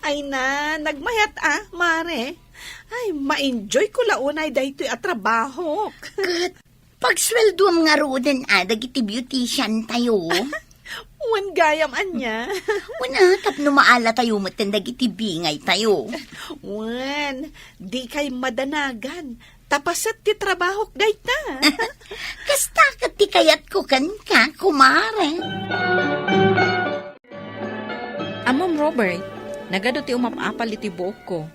Ay na, nagmayat a, mare. Ay, ma-enjoy ko la unay daytoy a trabahok. Ket pagsueldoam ngaruden a dagiti beautician tayo. Wen gayam ania. Wen a, tapno maalatayo metten dagiti bingay tayo. Wen, dikay madanagan. Ta paset ti trabahok dayta. Kasta ket ti kayatko kenka, kumare. Ammom, Robert, nagadu ti umap-apal iti buokko.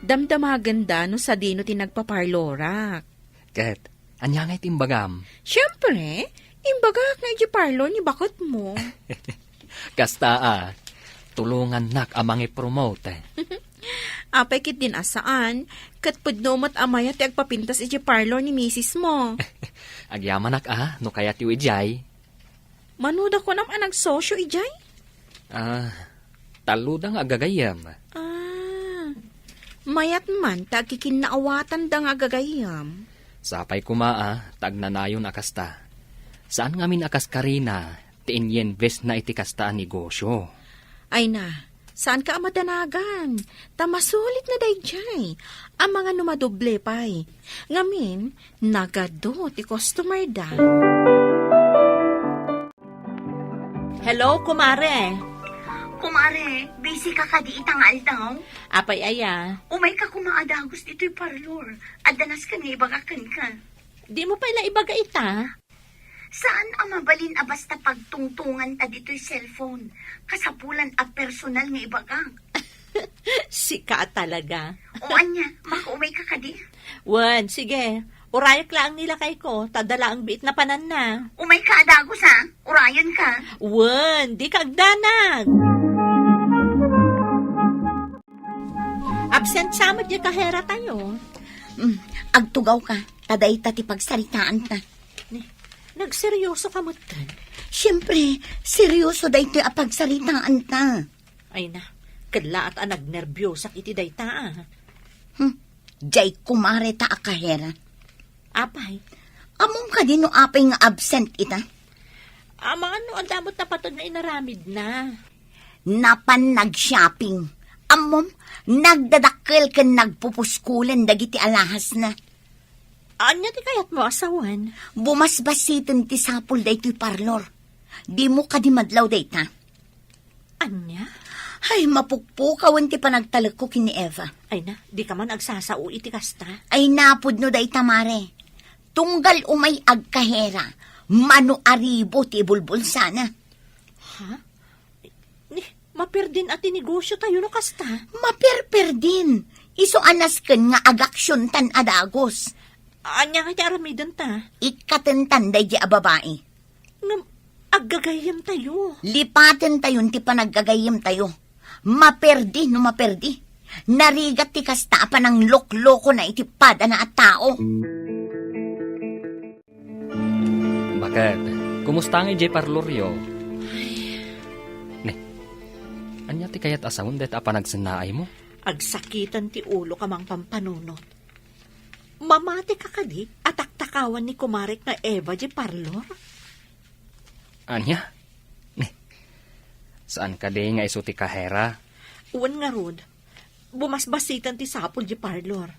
Damdamagenda no sadino ti nagpaparlorak. Ket, ania ngay ti imbagam? Siempre, imbagak nga idiay parlor ni baketmo. Kasta a, tulongannak a mangipromote. Apay ketdin a saan, ket pudno met a mayat ti agpapintas idiay parlor ni misismo. Agyamanak a, no kayatyo idiay. Mano da kunam a nagsosio idiay? Ah, talloda nga agagayyem. Ah, mayat man ta agkikinnaawatanda nga agagayyem. Sapay koma a, ta agnanayon a kasta. Saan ngamin a kas Karina ti inyinvestna iti kasta a negosyo. Ay na, saanka a madanagan, ta masulitna daydiay. Amangan no madoble pay. Ngamin, nagadu ti customerda. Hello, kumare. Kumare, busy ka kadi ita nga aldaw? Apay aya? Umayka koma a dagus ditoy parlor. Adda nasken nga ibagak kenka. Di mo pay la ibaga ita? Saan a mabalin a basta pagtungtonganta ditoy cellphone? Kasapulan a personal nga ibagak. Sika a talaga. O ania, makaumay ka kadi? Wen, sige. Urayak laeng ni lakayko, ta adda laeng biit napananna. Umay ka a dagus, a? Urayen ka. Wen, di ka agdanag. Absent sa met diay kahera tayo. Mm, agtugaw ka, ta dayta ti pagsaritaanta. Ni, nagseryoso ka metten? Siempre, seryoso daytoy a pagsaritaanta. Ay na, kellaat a nagnerbiosak iti dayta, a. Hmm, diay kumare ta a kahera. Apay? Ammom kadi no apay nga absent ita? Amangan no adda met napateg nga inaramidna. Napan nag-shopping. Ammom, nagdadakkel ken nagpupuskulen dagiti alahasna. Ania ti kayatmo a sawen? Bumasbasiten ti sapul daytoy parlor. Dimo kadi madlaw dayta? Ania? Ay, mapukpukawen ti panagtalekko ken ni Eva. Ay na, dika man agsasao iti kasta. Ay, napudno dayta, mare. Tunggal umay agkahera, mano a ribo ti ibulbulsana. Ha? Ni, maperdin a ti negosyo tayo no kasta? Maperperdin. Isu a nasken nga agaksiontan a dagus. Ania nga ti aramidenta? Ikkatentan daydi a babai. Ngem, aggagayyemtayo. Lipatentayon ti panaggagayyemtayo. Maperdi no maperdi. Narigat ti kasta a panangloklokona iti padana a tao. Baket, kumusta nga idiay parloryo? Ay. Ne, ania ti kayat a sawen dayta a panagsennaaymo? Agsakiten ti ulok a mangpampanunot. Mamati ka kadi a taktakawan ni kumarek nga Eva diay parlor? Ania? Ne, saan kadi nga isu ti kahera? Wen ngarud, Bumasbasiten ti sapul di parlor.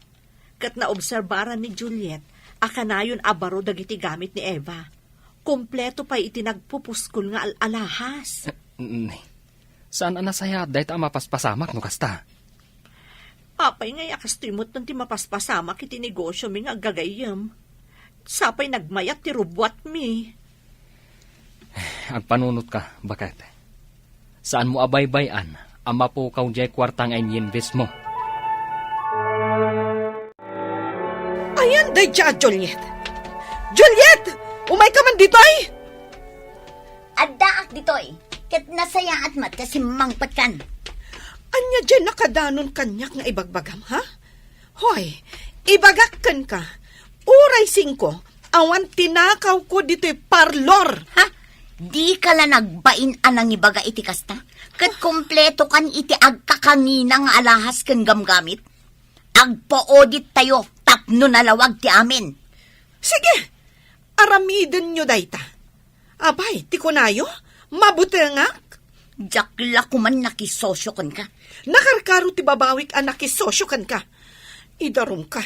Ket naobserbaran ni Juliet a kanayon a baro dagiti gamit ni Eva. Kompleto pay iti nagpupuskol nga al-, alahas. Ni, saan a nasayaat dayta a mapaspasamak no kasta? Apay ngay a kastoy met ti mapaspasamak iti negosyomi nga aggagayyem? Sapay nagmayat ti rubuatmi. Agpanunotka, baket. Saanmo a baybay-an a mapukaw diay kuarta nga inyinvestmo. Ayan daydiay a Juliet! Juliet! Umayka man ditoy! Addaak ditoy, ket nasayaat met ta simmangpetkan. Ania diay nakadanon kaniak nga ibagbagam, ha? Hoy, ibagak kenka, uray singko, awan tinakawko ditoy parlor. Ha? Dika la nagbain a nangibaga iti kasta? Ket kompletokan iti agkakangina nga alahas ken gamgamit? Agpaodit tayo tapno nalawag ti amin. Sige, aramidenyo dayta. Apay, ti kunayo, mabutengak? Diak la koman nakisosyo kenka. Nakarkaro ti babawik a nakisosyo kenka. Idarumka.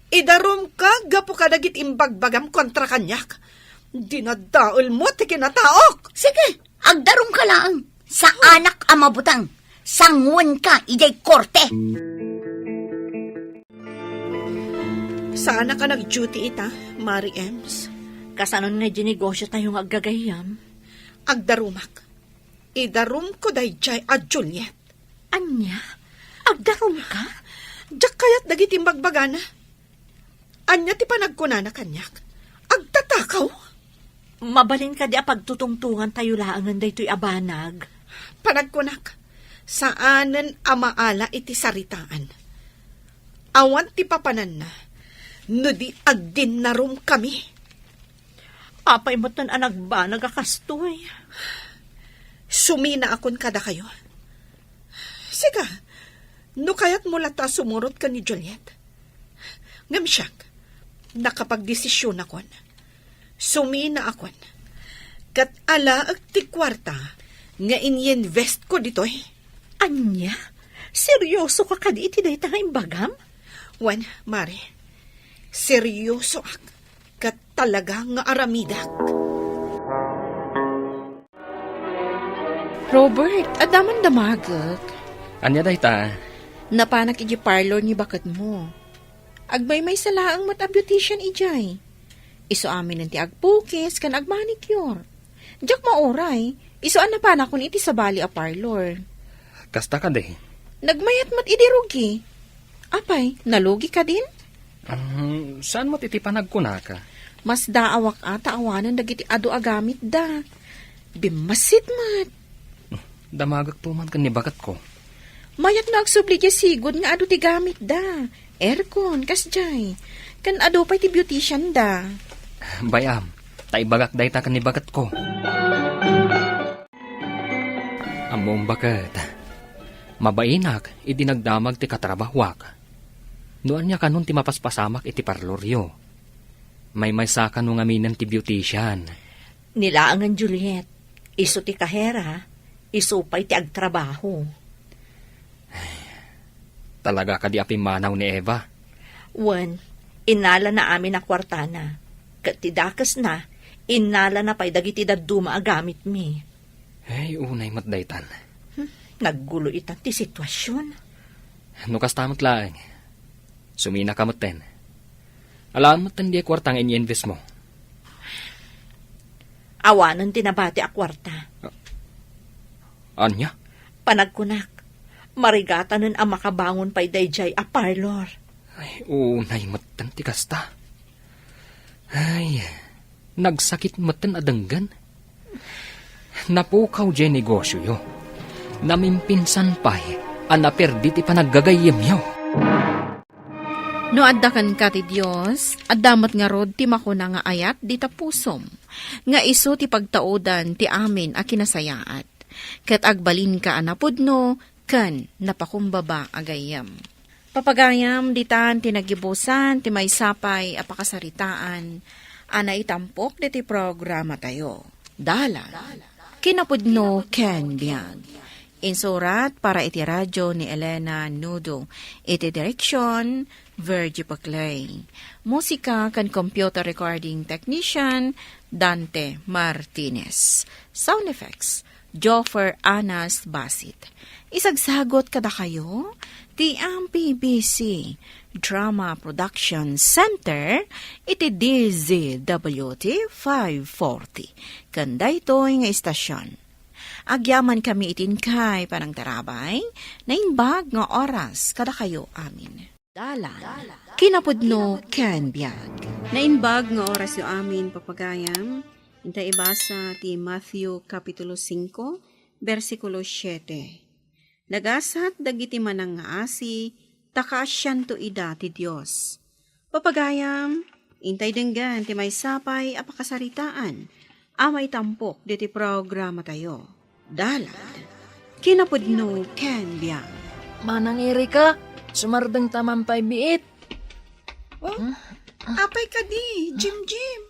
Idarumka gapu kadagiti imbagbagam kontra kaniak. Dinadaelmo ti kinataok. Sige, agdarumka laeng. Saanak a mabuteng. Sanguenka idiay korte. Saanak a nag-duty ita, Mari Ems? Kasanon nga idiay negosyo tayo nga aggagayyem? Agdarumak. Idarumko daydiay a Juliet. Ania? Agdarumka? Diak kayat dagiti imbagbagana. Ania ti panagkunana kaniak? Agtatakaw? Mabalin kadi a pagtutungtongan tayo laengen daytoy a banag? Panagkunak, saanen a maala iti saritaan. Awan ti papananna no di agdinnarum kami. Apay metten a nagbanag a kastoy? Suminaakon kadakayo. Sika, no kayatmo latta a sumurot ken ni Juliet. Ngem siak, nakapagdesisionakon. Suminaakon. Ket alaek ti kuarta nga inyinvestko ditoy. Ania? Seryosoka kadi iti dayta nga imbagam? Wen, Mari. Seryosoak. Ket talaga nga aramidak. Robert, adda man damagek. Ania dayta? Napanak idiay parlor ni baketmo. Agmaymaysa laeng met a beautician idiay. Isu aminen ti agpukis ken agmanicure. Diak mauray, isu a napanakon iti sabali a parlor. Kasta kadi? Nagmayat met idi rugi. Apay, nalugi kadin? Ah, saan met iti panagkunaka? Masdaawak a ta awanen dagiti adu a gamitda. Bimmassit met. Damagekto man ken ni baketko. Mayat no agsubli diay sigud nga adu ti gamitda. Aircon, kasdiay. Ken adu pay ti beautician da. Bay-am, ta ibagak dayta ken ni baketko. Ammom baket, mabainak idi nagdamag ti katrabahuak. No ania kanon ti mapaspasamak iti parloryo? Maymaysa kano ngaminen ti beautician? Ni laengen, Juliet, isu ti kahera, isu pay ti agtrabaho. Talaga kadi a pimmanaw ni Eva? Wen, innalana amin a kuartana. Ket ti dakesna, innalana pay dagiti dadduma a gamitmi. Ay, unay met daytan. Hmm, naggulo itan ti situasion. No kasta met laeng, suminaka metten. Alaan metten diay kuarta nga inyinvestmo. Awanen ti nabati a kuarta. Ania? Panagkunak, marigatanen a makabangon pay daydiay a parlor. Ay, unay metten ti kasta. Ay, nagsakit metten a denggen. Napukaw diay negosyoyo. Namimpinsan pay a naperdi ti panaggagayyemyo. No adda kenka ti Dios, adda met ngarud ti makuna nga ayat dita pusom, nga isu ti pagtaudan ti amin a kinasayaat. Ket agbalinka a napudno ken napakumbaba a gayyem. Papagayam, ditan ti nagibusan ti maysa pay a pakasaritaan a naitampok diti programatayo. Dalan, kinapudno ken biag. Insurat para iti radio ni Elena Nudo. Iti direksyon, Virgie Paclay. Musika ken computer recording technician, Dante Martinez. Sound effects, Joffer Anas Basit. Isagsagot kadakayo ti M P B C Drama Production Center iti D Z W T five forty. Ken daytoy nga istasyon. Agyamankami iti inkay panangtarabay, naimbag nga oras kadakayo amin. Dalan, kinapudno ken biag. Naimbag nga orasyo amin, papagayam. Intay ibasa ti Matthew Kapitulo singko, bersikulo siete. Nagasat dagiti manangngaasi, ta kaasianto ida ti Dios. Papagayam, intay denggen ti maysa pay a pakasaritaan a maitampok ditoy programatayo. Dalan, kinapudno ken biag. Manang Erika, sumardengta man pay biit. Oh, apay kadi, Jim Jim?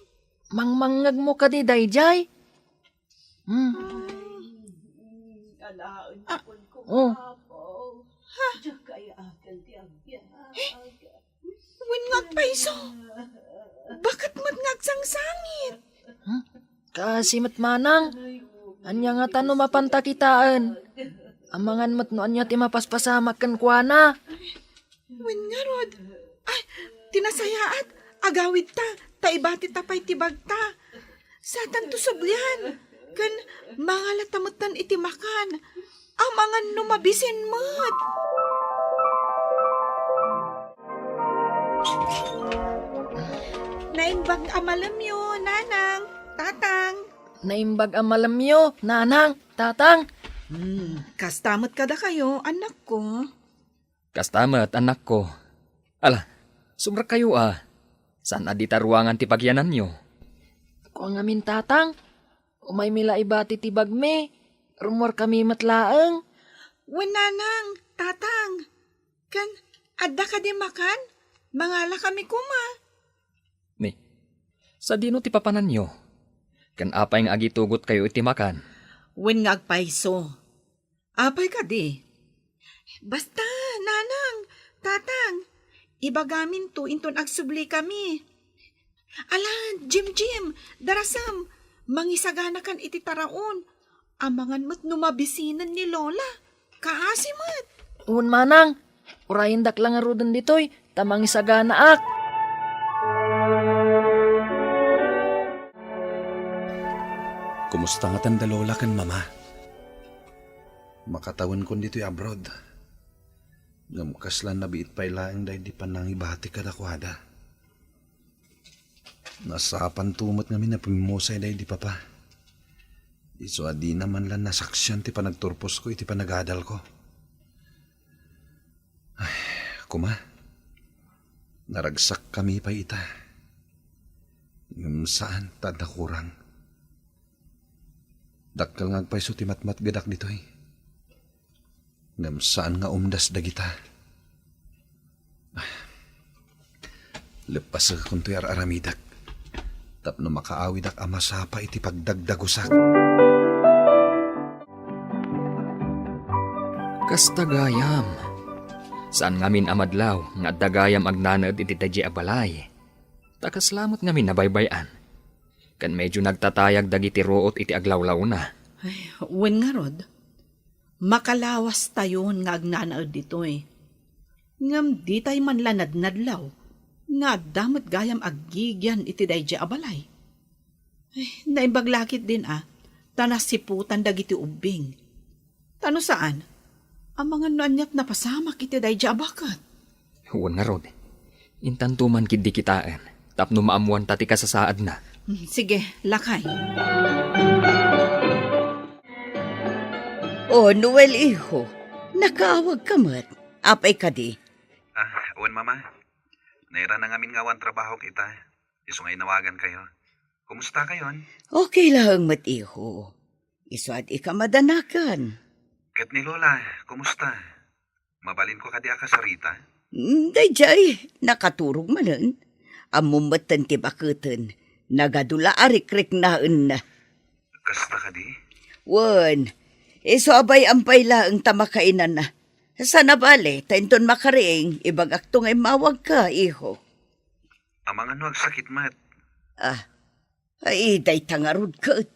Mangmangngegmo kadi daydiay? Hmm. Alaen Ah. Kun Oh. Apo. Ha? Diak kayatan ti agbiag. Wen nga agpayso. Baket met nga agsangsangit. Hmm? Kaasi met manang. Ania ngata no mapanta kitaen? Amangan met no ania ti mapaspasamak kenkuana. Wen ngarud, ay, ti nasayaat, agawidta, ta ibatita pay ti bagta. Satanto sublian, ken mangalata metten iti makan. Amangan no mabisin met. Naimbag a malemyo, Nanang, Tatang. Naimbag a malemyo, Nanang, Tatang. Hmm, kasta met kadakayo, anakko. Kasta met, anakko. Ala, sumrekkayo a. Saan a dita ruangan ti pagyananyo? Kua ngamin, Tatang. Umaymi la ibati ti bagmi. Rummuarkami met laeng. Wen, Nanang, Tatang. Ken, adda kadi makan? Mangalakami koma. Ni, sadino ti papananyo? Ken apay nga agitugotkayo iti makan? Wen nga agpayso. Apay kadi? Basta, Nanang, Tatang, ibagaminto inton agsublikami. Ala, Jim Jim, Darasem, mangisaganakan iti taraon. Amangan met no mabisinen ni Lola. Kaasi met. Wen manang, urayendak la ngaruden ditoy, ta mangisaganaak. Kumusta ngatan da Lola ken Mama? Makatawenkon ditoy abroad. Ngem kasla nabiit pay laeng daydi panangibati kadakuada. Nasapanto met ngamin a pimmusay daydi Papa. Isu a dina man la nasaksian ti panagturposko iti panagadalko. Ay, kuma, naragsakkami pay ita. Ngem saan ta adda kurang. Dakkel nga agpayso ti matmatgedak ditoy. Ngem saan nga umdas dagita. Leppasek kuntoy ar-aramidek tapno makaawidak a masapa iti pagdagdagusak. Kasta gayam. Saan ngamin a madlaw nga adda gayam agnanaed iti daydiay a balay. Ta kasla met ngamin nabaybay-an. Ken medyo nagtatayag dagiti ruot iti aglawlawna. Ay, wen ngarud. Makalawastayon nga agnanaed ditoy. Ngem ditay man la nadnadlaw nga adda met gayam aggigian iti daydiay a balay. Ay, naimbag la ketdin a, ta nasiputan dagiti ubbing. Ta no saan, amangan no aniat napasamak iti daydiay a baket. Wen ngarud, intanto man ketdi kitaen, tapno maammuanta ti kasasaadna. Hmm, sige, lakay. O, Noel, iho, nakaawagka met. Apay kadi? Ah, wen, Mama. Nairana ngamin nga awan trabahok ita. Isu nga inawagankayo. Kumustakayon? Okay laeng met, iho. Isu a dika madanagan. Ket ni Lola, kumusta? Mabalinko kadi a kasarita? Mm, daydiay, nakaturog manen. Ammom metten ti baketen, nagadu la a rikriknaenna. Kasta kadi? Wen, Isu a bay-am pay laeng ta makainana. Saan a bale, ta inton makariing, ibagakto nga immawagka, iho. Amangan no agsakit met. Ah, ay, dayta ngarud ket.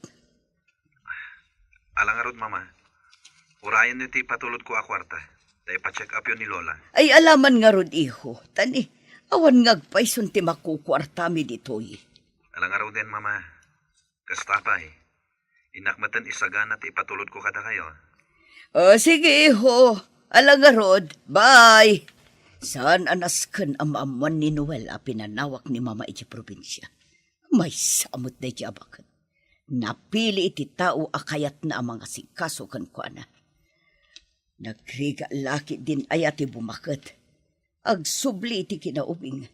Ala ngarud, Mama. Urayenyo ti ipatulodko a kuarta. Ta ipa-check upyo ni Lola. Ay, alaman ngarud, iho. Tani, awan nga agpayson ti makukuartami ditoy. Ala ngaruden, Mama. Kasta pay. Innak metten isagana ti ipatulodko kadakayo. O, sige, iho. Ala ngarud. Bye. Saan a nasken a maammuan ni Noel a pinanawak ni Mama iti probinsia. Maysa a met daydi a baket. Napili iti tao a kayatna a mangasikaso kenkuana. Nagrigat la ketdin aya ti bumaket. Agsubli iti kinaubing.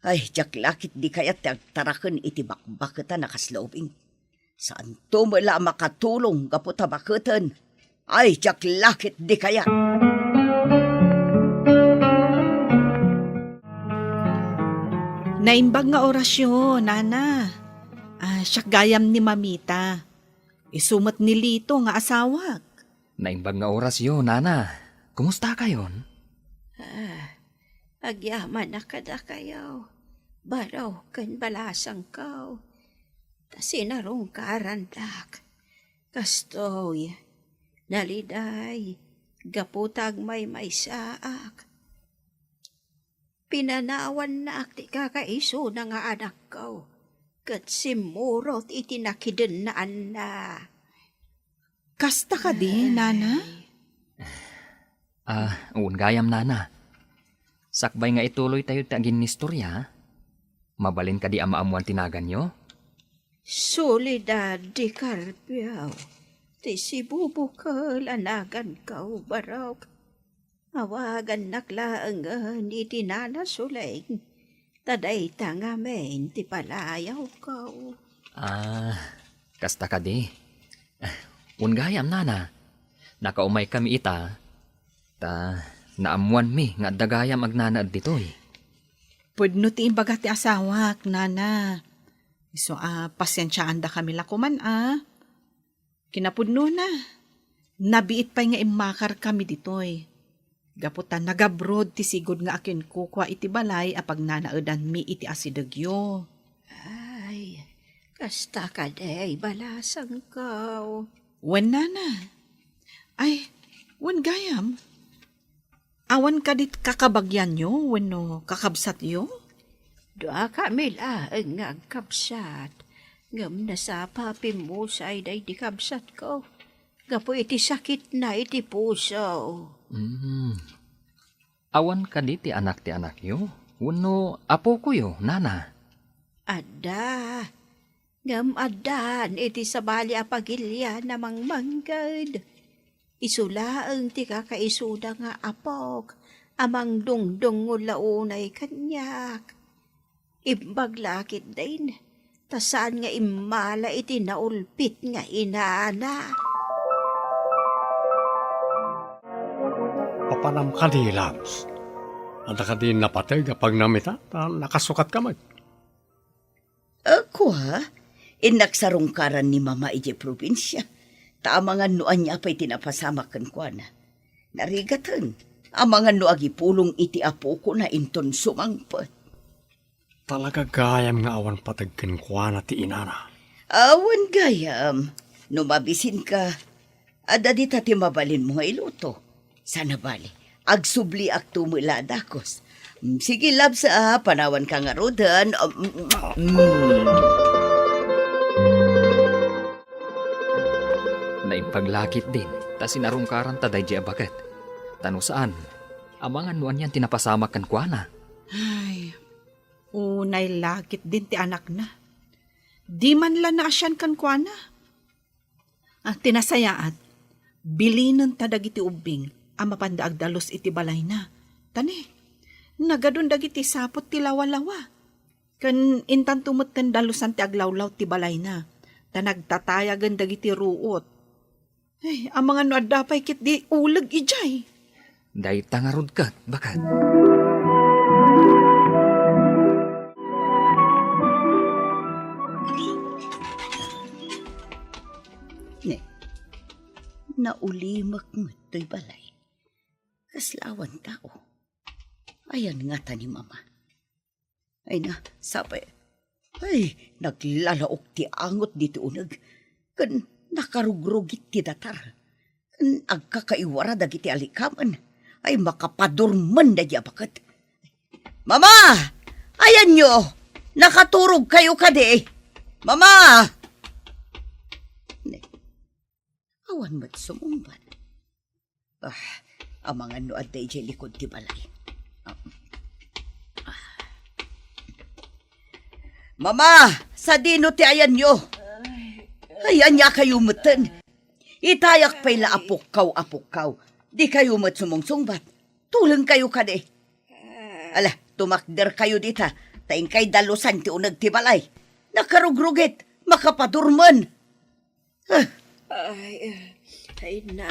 Ay, diak la ketdi kayat ti agtaraken iti bakbaketan a kasla ubing. Saanto met la a makatulong gapu ta baketen. Ay, diak la ketdi kayat. Naimbag nga orasyo, Nana. Ah, siak gayam ni Mamita. Isu met ni Lito nga asawak. Naimbag nga orasyo, Nana. Kumustakayon? Ah, agyamanak kadakayo, Barok ken Balasangko. Ta sinarungkarandak. Kastoy, naliday, gapu ta agmaymaysaak. Pinanawannak ti kakaisuna nga anakko, ket simmurot iti nakidennaanna. Kasta kadi, Nana? Ah, wen gayam, Nana. Sakbay nga ituloytayo ti aginnistoria, mabalin kadi a maammuan ti naganyo? Soledad de Carpio, ti sibubukel a naganko, Barok. Awagannak laengen iti Nana Suleng, ta dayta ngamin ti palayawko. Ah, kasta kadi. Wen gayam, Nana. Nakaumaykami ita, ta naammuanmi nga adda gayam agnanaed ditoy. Pudno ti imbaga ti asawak, Nana. Isu a, pasiensiaandakami la koman a. Kinapudnona, nabiit pay nga immakarkami ditoy. Gapu ta nagabrod ti sigud nga akinkukua iti balay a pagnanaedanmi iti asidegyo. Ay, kasta kadi, Balasangko. Wen, Nana. Ay, wen gayam. Awan kadi kakabagianyo wenno kakabsatyo? Duakami laeng nga agkabsat, ngem nasapa a pimmusay daydi kabsatko gapu iti sakitna iti puso. Mm. Awan kadi ti anak ti anakyo wenno apokoyo, Nana? Adda. Ngem addan iti sabali a pagilian a mangmangged. Isu laeng ti kakaisuna nga apok a mangdungdungngol la unay kaniak. Imbag la ketdin, ta saan nga immala iti naulpit nga inana. Papanam kadi, Labs? Adda kadi napateg a pagnamita ta nakasukatka met? A, kua, innak sarungkaran ni Mama idiay probinsia, ta amangan no ania pay ti napasamak kenkuana. Narigaten, amangan no agipulong iti apokona inton sumangpet. Talaga gayam nga awan pateg kenkuana ti inana. Awan gayam, no mabisinka, adda dita ti mabalinmo nga iluto. Saan a bali, agsubliakto met la a dakes. Mm, sige, Labs, a, panawanka ngaruden. Mm, mm, mm. Naimbag la ketdin ta sinarungkaranta daydi a baket. Ta no saan, amangan no anian ti napasamak kenkuana. Ay, unay la ketdin ti anakna. Di man la naasian kenkuana. Ah, ti nasayaat, bilinenta dagiti ubbing a mapanda agdalus iti balayna. Ta ne, nagadun dagiti saput ti lawalawa. Ken intanto metten dalusan ti aglawlaw ti balayna, ta nagtatayagen dagiti ruot. Ay, amangan no adda pay ketdi uleg idiay. Dayta ngarud ket, baket. Ne. Naulimek met toy balay. Kasla awan tao. Ayan ngata ni Mama? Ay na, sapay. Ay, naglalaok ti angot ditoy uneg. Ken nakarugrugit ti datar. Ken agkakaiwara dagiti alikamen. Ay, makapadurmen daydi a baket. Mama! Ayanyo! Nakaturogkayo kadi? Mama! Ne, awan met sumungbat. Ah, amangan no adda idiay likod ti balay. Ah. Mama, sadino ti ayanyo? Ay, ania kayo metten? Itayak pay la a pukkaw a pukkaw. Di kayo met sumungsungbat. Tuleng kayo kadi. Ala, tumakder kayo dita. Ta inkay dalusan ti uneg ti balay. Nakarugrugit, makapadurmen. Ah. Ay, ay na.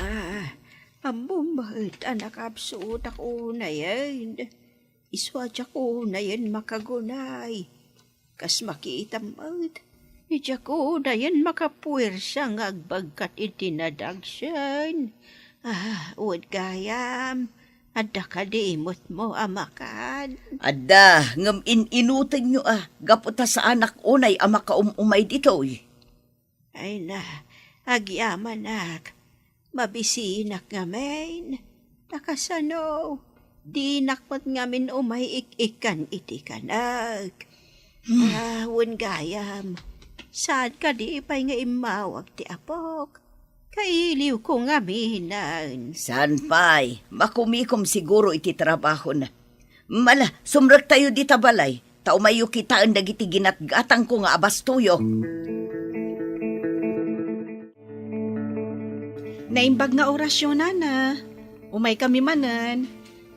Ammom met a nakapsutak unayen. Isu a diak unayen makagunay. Kas makitam met, diak unayen makapuersa nga agbagkat iti nadagsen. Ah, wen gayam, adda kadi imutmo a makan? Adda, ngem in-inutenyo a, gapu ta saanak unay a makaum-umay ditoy. Ay na, agyamanak. Mabisinak ngamin. Nakasano, dinak met ngamin umay ik-ikkan iti kanak. Hmm. Ah, wen gayam, saan kadi pay nga immawag ti apok? Kailiwko ngaminen. Saan pay, makumikom siguro iti trabahona. Mala, sumrektayo dita balay, ta umayyo kitaen dagiti ginatgatangko nga abastoyo. Naimbag nga orasyo, nana. Umaykami manen.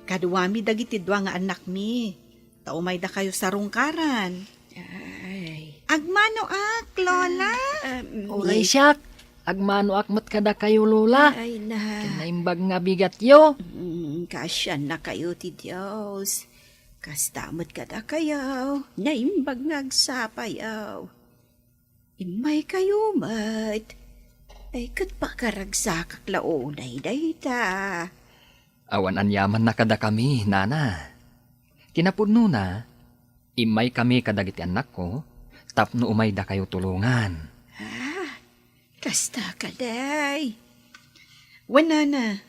Kaduami dagiti dua nga annakmi. Ta umaydakayo sarungkaran. Ay. Agmanoak, Lola. Ah, um, Uray siak, agmanoak met kadakayo, Lola. Ay, na. Ken naimbag nga bigatyo. Mm, kaasiannakayo ti Dios. Kasta met kadakayo, naimbag nga agsapayo. Immaykayo met. Ay, ket pakaragsakak la unay dayta. Awan aniamanna kadakami, nana. Kinapudnona, immaykami kadagiti annakko tapno umaydakayo tulongan. Ah, kasta kadi. Wen, nana,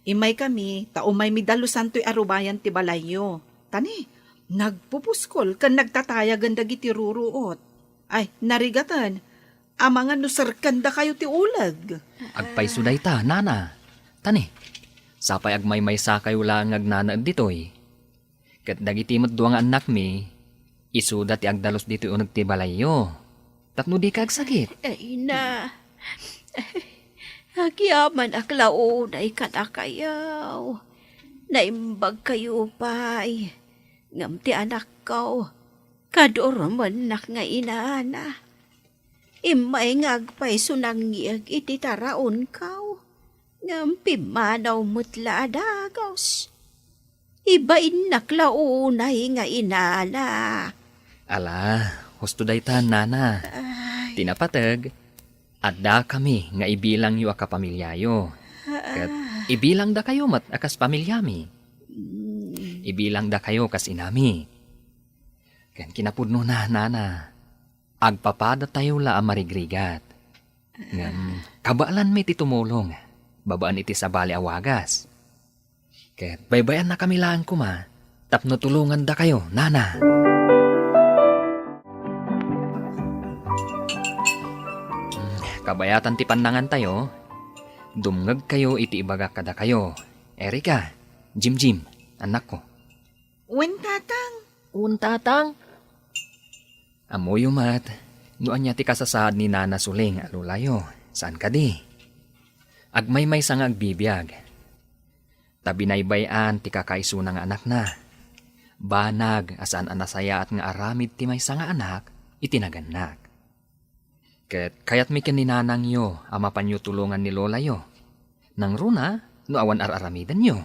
immaykami ta umaymi dalusan toy arubayan ti balayyo. Ta ni, nagpupuskol ken nagtatayagen dagiti ruruot. Ay, narigaten, amangan no serkendakayo ti uleg. Agpayso dayta, nana. Ta ni, sapay agmaymaysakayo laeng nga agnanaed ditoy. Ket dagiti met dua nga annakmi, isuda ti agdalus ditoy uneg ti balayyo. Tapno dika agsakit. Ay na, agyamanak la unay kadakayo. Naimbagkayo pay. Ngem ti anakko, kadurmennak nga inana. Immay nga agpayso nangieg iti taraonko, ngem pimmanaw met la a dagus. Ibainnak la unay nga inana. Ala, husto dayta, nana. Ay. Ti napateg, addakami nga ibilangyo a kapamiliayo. Ket ibilangdakayo met a kas pamiliami. Mm. Ibilangdakayo kas inami. Ken kinapudnona, nana, agpapadatayo la a marigrigat. Ngem kabaelanmi ti tumulong babaen iti sabali a wagas. Ket baybay-annakami laeng koma tapno tulongandakayo, nana. Kabayatan ti pannangantayo, dumngegkayo iti ibagak kadakayo, Erika, Jimjim, annakko. Wen, tatang. Wen, tatang. Ammoyo met no ania ti kasasaad ni Nana Suling a lolayo, saan kadi? Agmaymaysa nga agbibiag. Ta binaybay-an ti kakaisuna nga anakna. Banag a saan a nasayaat nga aramid ti maysa nga anak iti nagannak. Ket kayatmi ken ni nanangyo a mapanyo tulongan ni lolayo. Nangruna no awan ar-aramidenyo.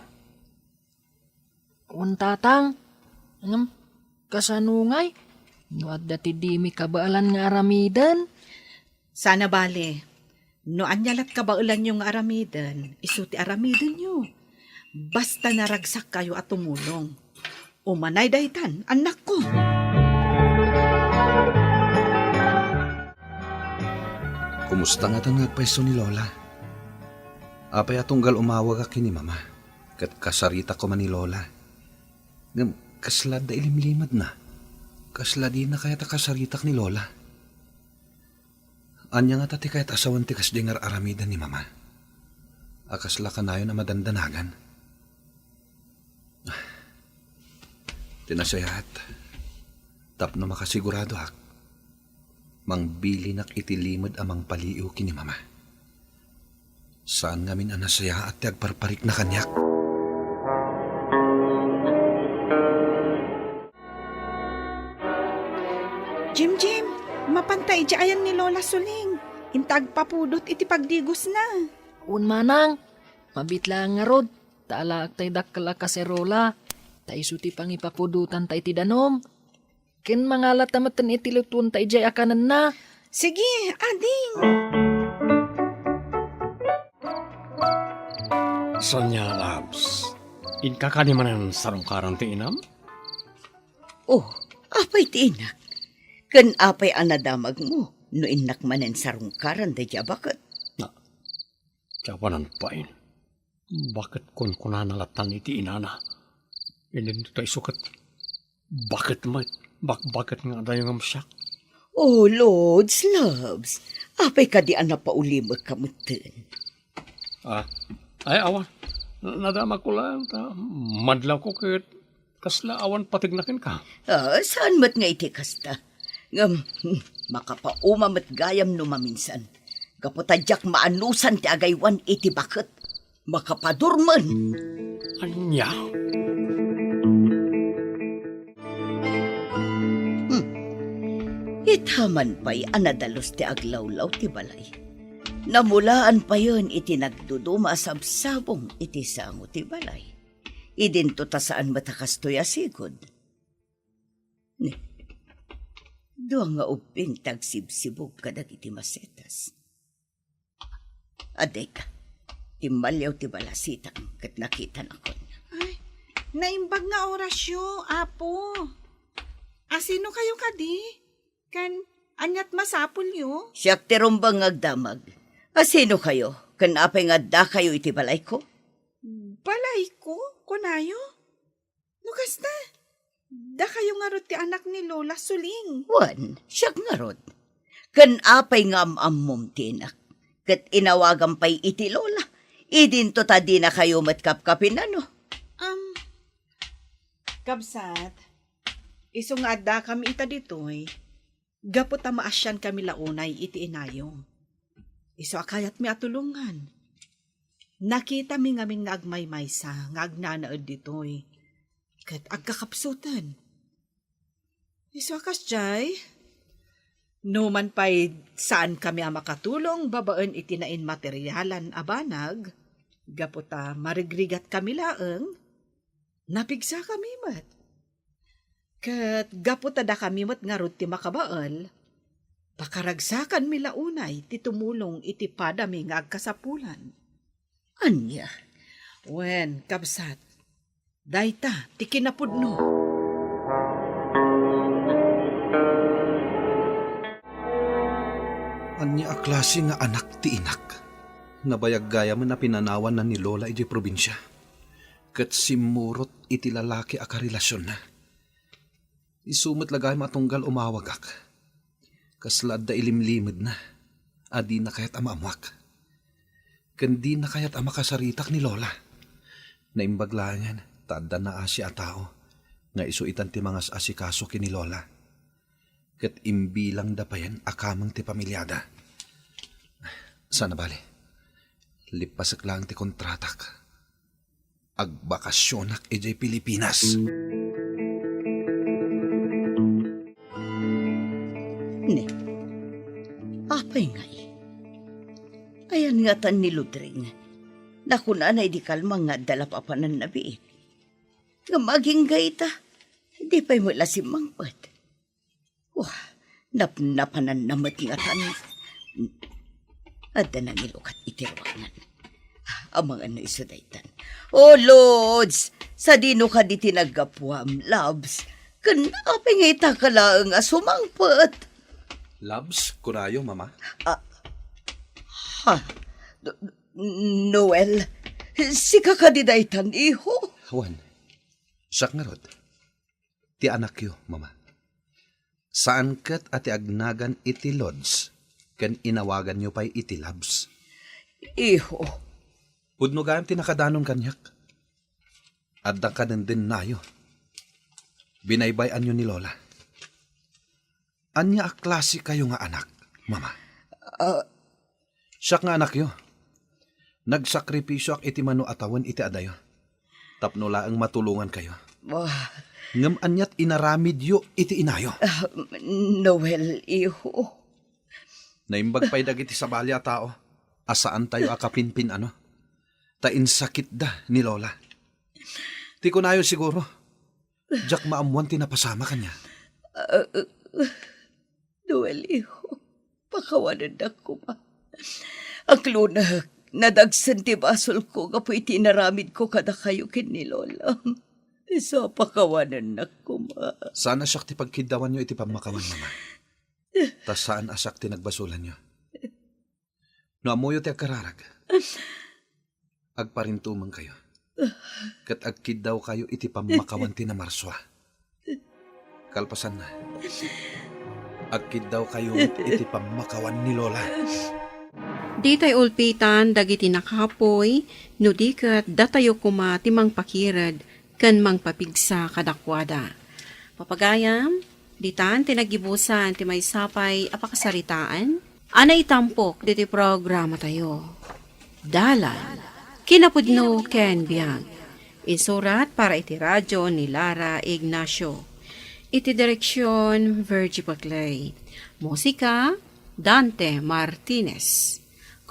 Wen, tatang. Ngem, kasano ngay? No adda ti dimi kabaelan nga aramiden? Saan a bale. No ania lat kabaelanyo nga aramiden, isu ti aramidenyo. Basta naragsak kayo a tumulong. Umanay daytan, annakko. Kumusta ngatan nga agpayso ni Lola? Apay a tunggal umawagak ken ni Mama, ket kasaritak koma ni Lola. Ngem kasla adda ilimlimedna. Kasla dina kayat a kasaritak ni Lola. Ania ngata ti kayat a sawen ti kasdiay nga ar-aramiden ni Mama? A kasla kanayon a madandanagan? Ti nasayaat, tapno makasiguradoak, mangbilinak iti limed a mangpaliiw ken ni Mama. Saan ngamin a nasayaat ti agparparikna kaniak. Jim, Jim, mapanta idiay ayan ni Lola Suling. Inta agpapudot iti pagdigosna. Wen, manang, mabit laeng ngarud, ta alaek tay dakkel a kaserola, ta isu ti pangipapudotanta iti danum. Ken mangalata metten iti lutuenta idiay a kanenna. Sige, ading. Sonia, loves, inka kadi manen sarungkaran ti inam? Oh, apay ti inak? Ken apay a nadamagmo no innak manen sarungkaran daydi a baket? Na, ti awanan pay. Baket kunkunana latan iti inana. Idinto ta isu ket baket met, bakbaket nga adayo ngem siak. Oh, Lods, loves, apay kadi a napaulimekka metten? Ah, ay, awan. Nadamagko laeng ta madlawko ket kasla awan pategna kenka. Ah, saan met nga iti kasta? Ngem, hmm, makapauma met gayam no maminsan. Gapu ta diak maanusan ti agaywan iti baket. Makapadurmen. Ania? Hmm. Ita man pay a nadalus ti aglawlaw ti balay. Namulaan payen iti nagduduma a sabsabong iti sango ti balay. Idinto ta saan met a kastoy a sigud. Ne, dua nga ubbing ti agsibsibug kadagiti masetas. Adda ita, timmaliaw ti balasitang ket nakitanakon. Ay, naimbag nga orasyo, Apo. Asino kayo kadi? Ken aniat masapulyo? Siak ti rumbeng nga agdamag. Asino kayo? Ken apay nga adda kayo iti balayko? Balayko? Kunayo? No kasta, dakayo ngarud ti anak ni Lola Suling. Wen, siak ngarud. Ken apay nga am-ammom ti inak? Ket inawagam pay iti Lola. Idinto ta dinakayo met kapkapin, ano? Am, kabsat, isu nga addakami ita ditoy, gapu ta maasiankami la unay iti inayo. Isu a kayatmi a tulongan. Nakitami ngamin nga agmaymaysa nga agnanaed ditoy, ket agkakapsuten. Isu a kasdiay, numan pay saankami a makatulong babaen iti nainmaterialan a banag, gapu ta marigrigatkami laeng, napigsakami met. Ket gapu ta dakami met ngarud ti makabael, pakaragsakanmi la unay ti tumulong iti padami nga agkasapulan. Ania? Wen, kabsat, dayta ti kinapudno. Ania a klase nga anak ti inak? Nabayag gayamen a pinanawanna ni Lola idiay probinsia, ket simmurot iti lalaki a karelasionna. Isu met la gayam a tunggal umawagak. Kasla adda ilimlimedna a dina kayat a maammoak. Ken dina kayat a makasaritak ni Lola. Naimbag laengen ta adda naasi a tao nga isu itan ti mangas-asikaso ken ni Lola. Ket imbilangda payen a kameng ti pamiliada. Saan a bale, lippasek laeng ti kontratak. Agbakasionak idiay Pilipinas. Ne, apay ngay? Ayan ngatan ni Ludring. Nakunana idi kalman nga adda la papananna biit. Ngem agingga ita, di pay met la simmangpet. Wah, napnapananna met ngatan. Adda nangilukat iti ruangan. Amangan no isu daytan. O, Lods! Sadino kadi ti naggapuam, Labs? Ken apay nga ita ka laeng a sumangpet? Labs, kunayo, Mama. Ah, ha? Noel, sika kadi daytan, iho? Wen, siak ngarud. Ti anakyo, Mama. Saan ket a ti agnagan iti Lods ken inawaganyo pay iti Labs. Iho. Pudno gayam ti nakadanon kaniak. Adda kanendennayo. Binaybay-anyo ni Lola. Ania a klase kayo nga anak, Mama? Ah. Siak nga anakyo. Nagsakripisioak iti mano a tawen iti adayo. Tapno laeng matulongan kayo. Ah. Ngem aniat inaramidyo iti inayo? Ah, Noel, iho. Naimbag pay dagiti sabali a tao a saan tayo a kapinpin-ano. Ta insakitda ni Lola. Ti kunayo siguro, diak maammuan ti napasama kaniak. Ah, ah, Noel, iho, pakawanennak koma. Aklonek, nadagsen ti basolko gapu iti inaramidko kadakayo ken ni Lola. Isu a pakawanennak koma. Saan a siak ti pagkiddawanyo iti pammakawan, Mama. Ta saan a siak ti nagbasolanyo. No ammoyo ti agkararag, agparintumengkayo. Ket agkiddawkayo iti pammakawan ti namarsua. Kalpasanna, agkiddawkayo iti pammakawan ni Lola. Ditay ulpitan dagiti nakapuy, no di ket datayo koma ti mangpakired ken mangpapigsa kadakuada. Papagayam, ditan ti naggibusan ti maysa pay a pakasaritaan a naitampok ditoy programatayo. Dalan, kinapudno ken biag. Insurat para iti radio ni Lara Ignacio. Iti direksyon, Virgie Paclay. Musika, Dante Martinez.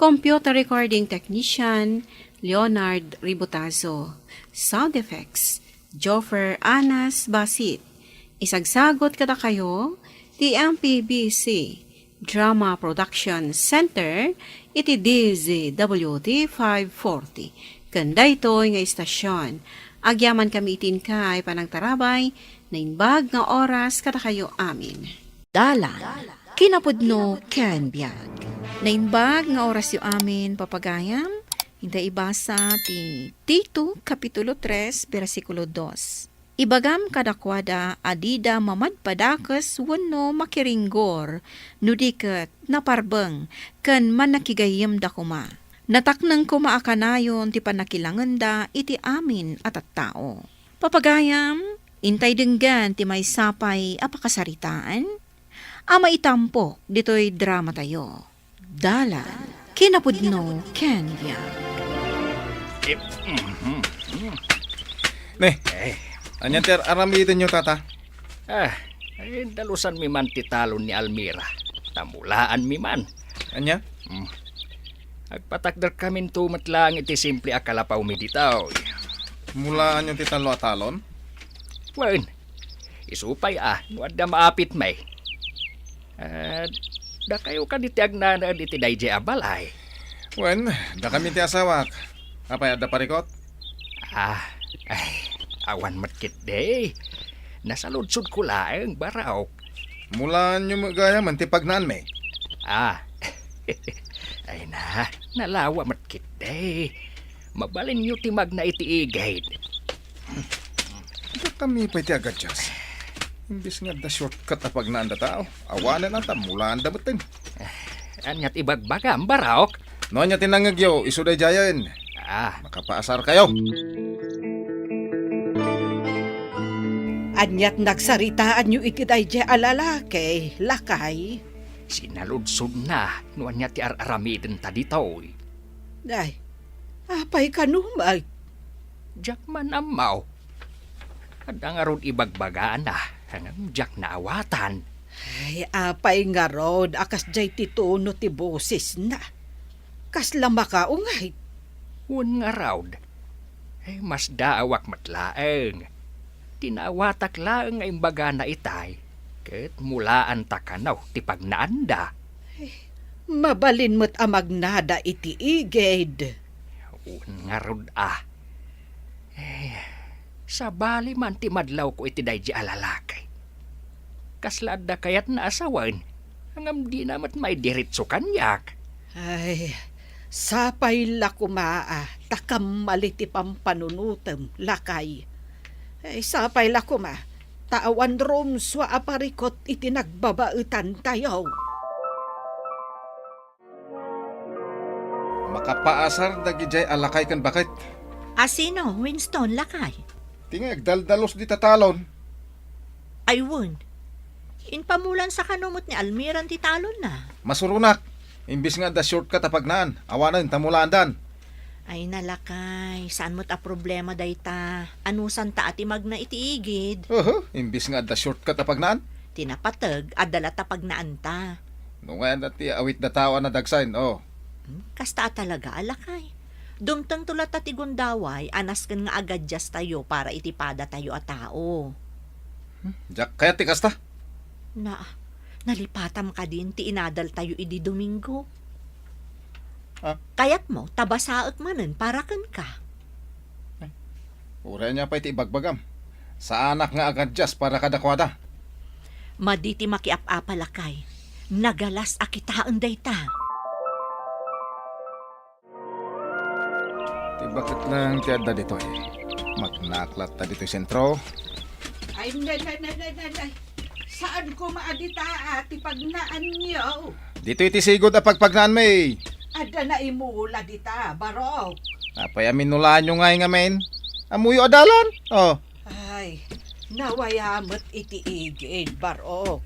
Computer recording technician, Leonard Ributazo. Sound effects, Joffer Anas Basit. Isagsagot kadakayo ti M P B C Drama Production Center iti D Z W T five forty. Ken daytoy nga istasyon, agyaman kami iti inkay panangtarabay, naimbag nga oras kadakayo amin. Dalan, kinapudno ken biag. Naimbag nga orasyo amin, papagayam, inta ibasa ti Tito, Kapitulo tres, bersikulo dos. Ibagam kadakuada a dida mamadpadakes wenno makiringgor no di ket naparbeng ken mannakigayyemda koma. Natakneng koma a kanayon ti pannakilangenda iti amin a tattao. Papagayam, intay denggen ti maysa pay a pakasaritaan a maitampok ditoy dramatayo. Dalan, kinapudno ken biag. Eh, mhm, mhm. Ne, eh, ania ti ar-aramidenyo, Tata? Ah, eh, dalusanmi man ti talon ni Almira. Ta mulaanmi man. Ania? Hmm. Agpatakderkaminto met laeng iti simple a kalapawmi ditoy. Mulaanyo ti tallo a talon? Wen, isu pay a no adda maapitmi. Ah, dakayo kadi ti agnanaed iti daydiay a balay? Wen, dakami ti asawak. Apay, adda parikut? Ah, ay, awan met ketdi. Nasaludsodko laeng, Barok. Mulaanyo met gayamen ti pagnaanmi. Ah. Ay na, nalawa met ketdi. Mabalinyo ti magna iti igid. Dakami pay ti agadias. Imbes nga adda shortcut a pagnaanda tao, awanen ata mulaanda metten. Ania ti ibagbagam, Barok? No ania ti nangngegyo, isu daydiayen. Ah. Makapaasarkayo. Ania ti nagsaritaanyo iti daydiay a lalaki, lakay? Sinaludsodna no ania ti ar-aramidenta ditoy. Ay, apay kano met? Diak man ammo. Adda ngarud ibagbagana, ngem diak naawatan. Ay, apay ngarud a kasdiay ti tono ti bosesna? Kasla makaunget. Wen ngarud. Ay, masdaawak met laeng. Ti naawatak laeng nga imbagana itay, ket mulaanta kano ti pagnaanda. Ay, Mabalin met a magnada iti igid. Wen ngarud a. Eh, sabali man ti madlawko iti daydi a lalaki. Kasla adda kayatna a sawen, ngem dina met maidiretso kaniak. Ay, sapay la koma a ta kammali ti pampanunotem, lakay. Ay, sapay la koma ta awan rumsua a parikut iti nagbabaetantayo. Makapaasar dagidiay a lakay ken baket. A sino, Winston, lakay? Ti nga agdaldalus dita talon. Ay, wen. Impamulansa kano met ni Almiran ti talonna? Masuronak. Imbis nga adda shortcut a pagnaan, awanen ta mulaandan. Ay, nalakay, saan met a problema dayta. Anusanta a ti magna iti igid. Oho, imbis nga adda shortcut a pagnaan. Ti napateg, adda latta pagnaanta. No nga adda ti awit da tao a nadagsaen, oh. Hmm, kasta a talaga a lakay. Dumtengto latta ti gundaway a nasken nga agadiastayo para iti padatayo a tao. Hmm, diak kayat ti kasta. Na, nalipatam kadin ti inadaltayo idi Domingo? Ah. Kayatmo, ta basaek manen para kenka. Ay, uray ania pay ti ibagbagam. Saanak nga agadias para kadakuada. Madi ti makiap-apa, lakay. Nagalas a kitaen dayta. Ti baket lang ti adda ditoy. Magnaak latta ditoy sentro. Ay, nay, nay, nay, nay, nay, nay. Saan koma a dita, a, ti pagnaanyo? Ditoy ti sigud a pagpagnaanmi. Adda naimula dita, Barok. Apay a minulaanyo ngay ngamin? Ammoyo a dalan? Oh. Ay, nawaya met iti igid, Barok.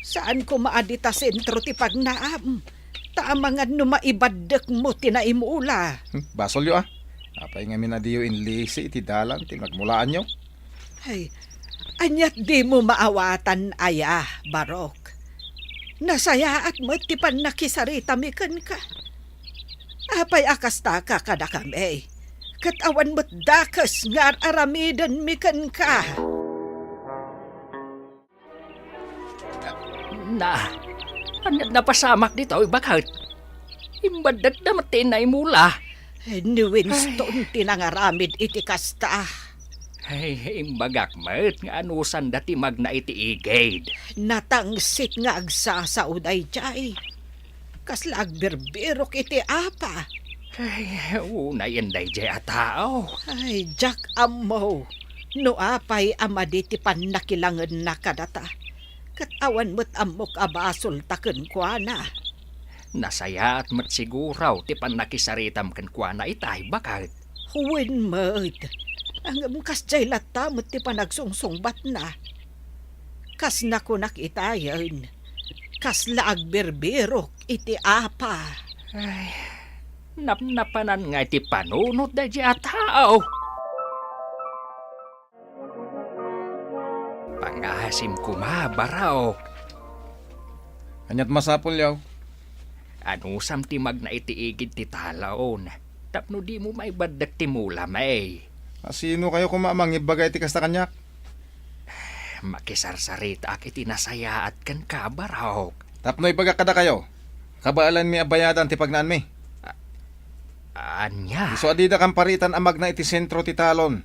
Saan koma a dita sentro ti pagnaam. Ta amangan no maibaddekmo ti naimula. Hmm, basolyo, a. Apay ngamin a diyo inlisi iti dalan ti nagmulaanyo? Ay, aniat dimo maawatan aya, Barok? Nasayaat met ti pannakisaritami kenka. Apay a kastaka kadakami? Ket awan met dakes nga ar-aramidenmi kenka. Na, ania napasamak ditoy, baket? Imbaddekda met ti naimula. Ni Winston ti nangaramid iti kasta. Ay, imbagak met nga anusanda ti magna iti igid. Natangsit nga agsasao daydiay. Kasla agbirbirok iti apa. Ay, unayen daydiay a tao. Ay, diak ammo no apay a madi ti pannakilangenna kadata. Ket awan met ammok a basolta kenkuana. Nasayaat met siguro ti pannakisaritam kenkuana itay, baket. Wen met. Ngem kasdiay latta met ti panagsungsungbatna. Kas nakunak itayen, kasla agbirbirok iti apa. Ay, napnapanan nga iti panunot daydiay a tao. Pangasim koma, Barok. Aniat masapul, yaw? Anusam ti magna iti igid ti talon, tapno dimo maibaddek ti mulami? A sino kayo koma a mangibbaga iti kasta kaniak? Makisarsaritaak iti nasayaat kenka, Barok. Tapno ibagak kadakayo, kabaelanmi a bayadan ti pagnaanmi. A-, ania? Isu a dida kamparitan a magna iti sentro ti talon,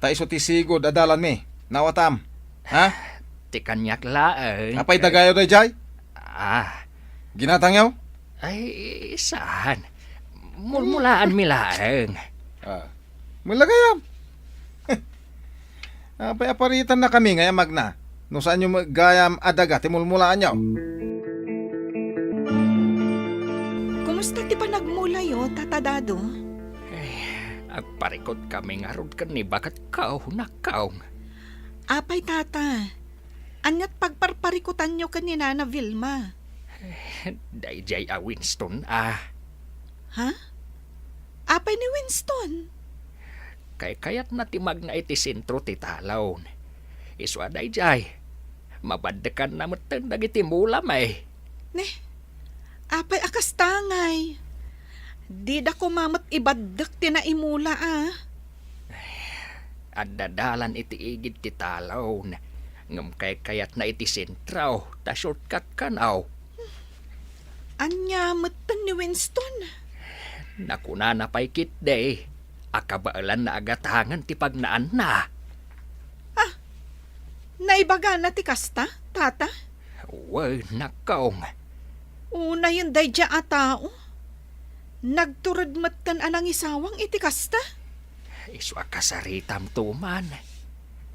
ta isu ti sigud a dalanmi. Naawatam? Ha? Ti kaniak laeng. Apay dagayo daydiay? Ah. Ginatangyo? Ay, saan. Mulmulaanmi laeng. Ah. Mula gayam. Apay a paritannakami nga magna, no saanyo met gayam a daga ti mulmulaanyo? Kumusta ti panagmulayo, Tata Dado? Ay, agparikutkami ngarud ken ni baketko, Nakkaw. Apay, Tata? Aniat pagparparikutanyo ken ni Nana Vilma? Daydiay a Winston a. Ha? Apay ni Winston? Kaykayatna ti magna iti sentro ti talon. Isu a daydiay, mabaddekanna metten dagiti mulami. Ne? Apay a kasta ngay? Dida koma met ibaddek ti naimula a. Adda dalan iti igid ti talon, ngem kaykayatna iti sentro, ta shortcut kano. Ania metten ni Winston? Nakunana pay ketdi a kabaelanna a gatangen ti pagnaanna. Ah, naibagana ti kasta, Tata? Wen, nakkaw. Unayen daydiay a tao. Nagtured metten a nangisawang iti kasta. Isu a kasaritamto man.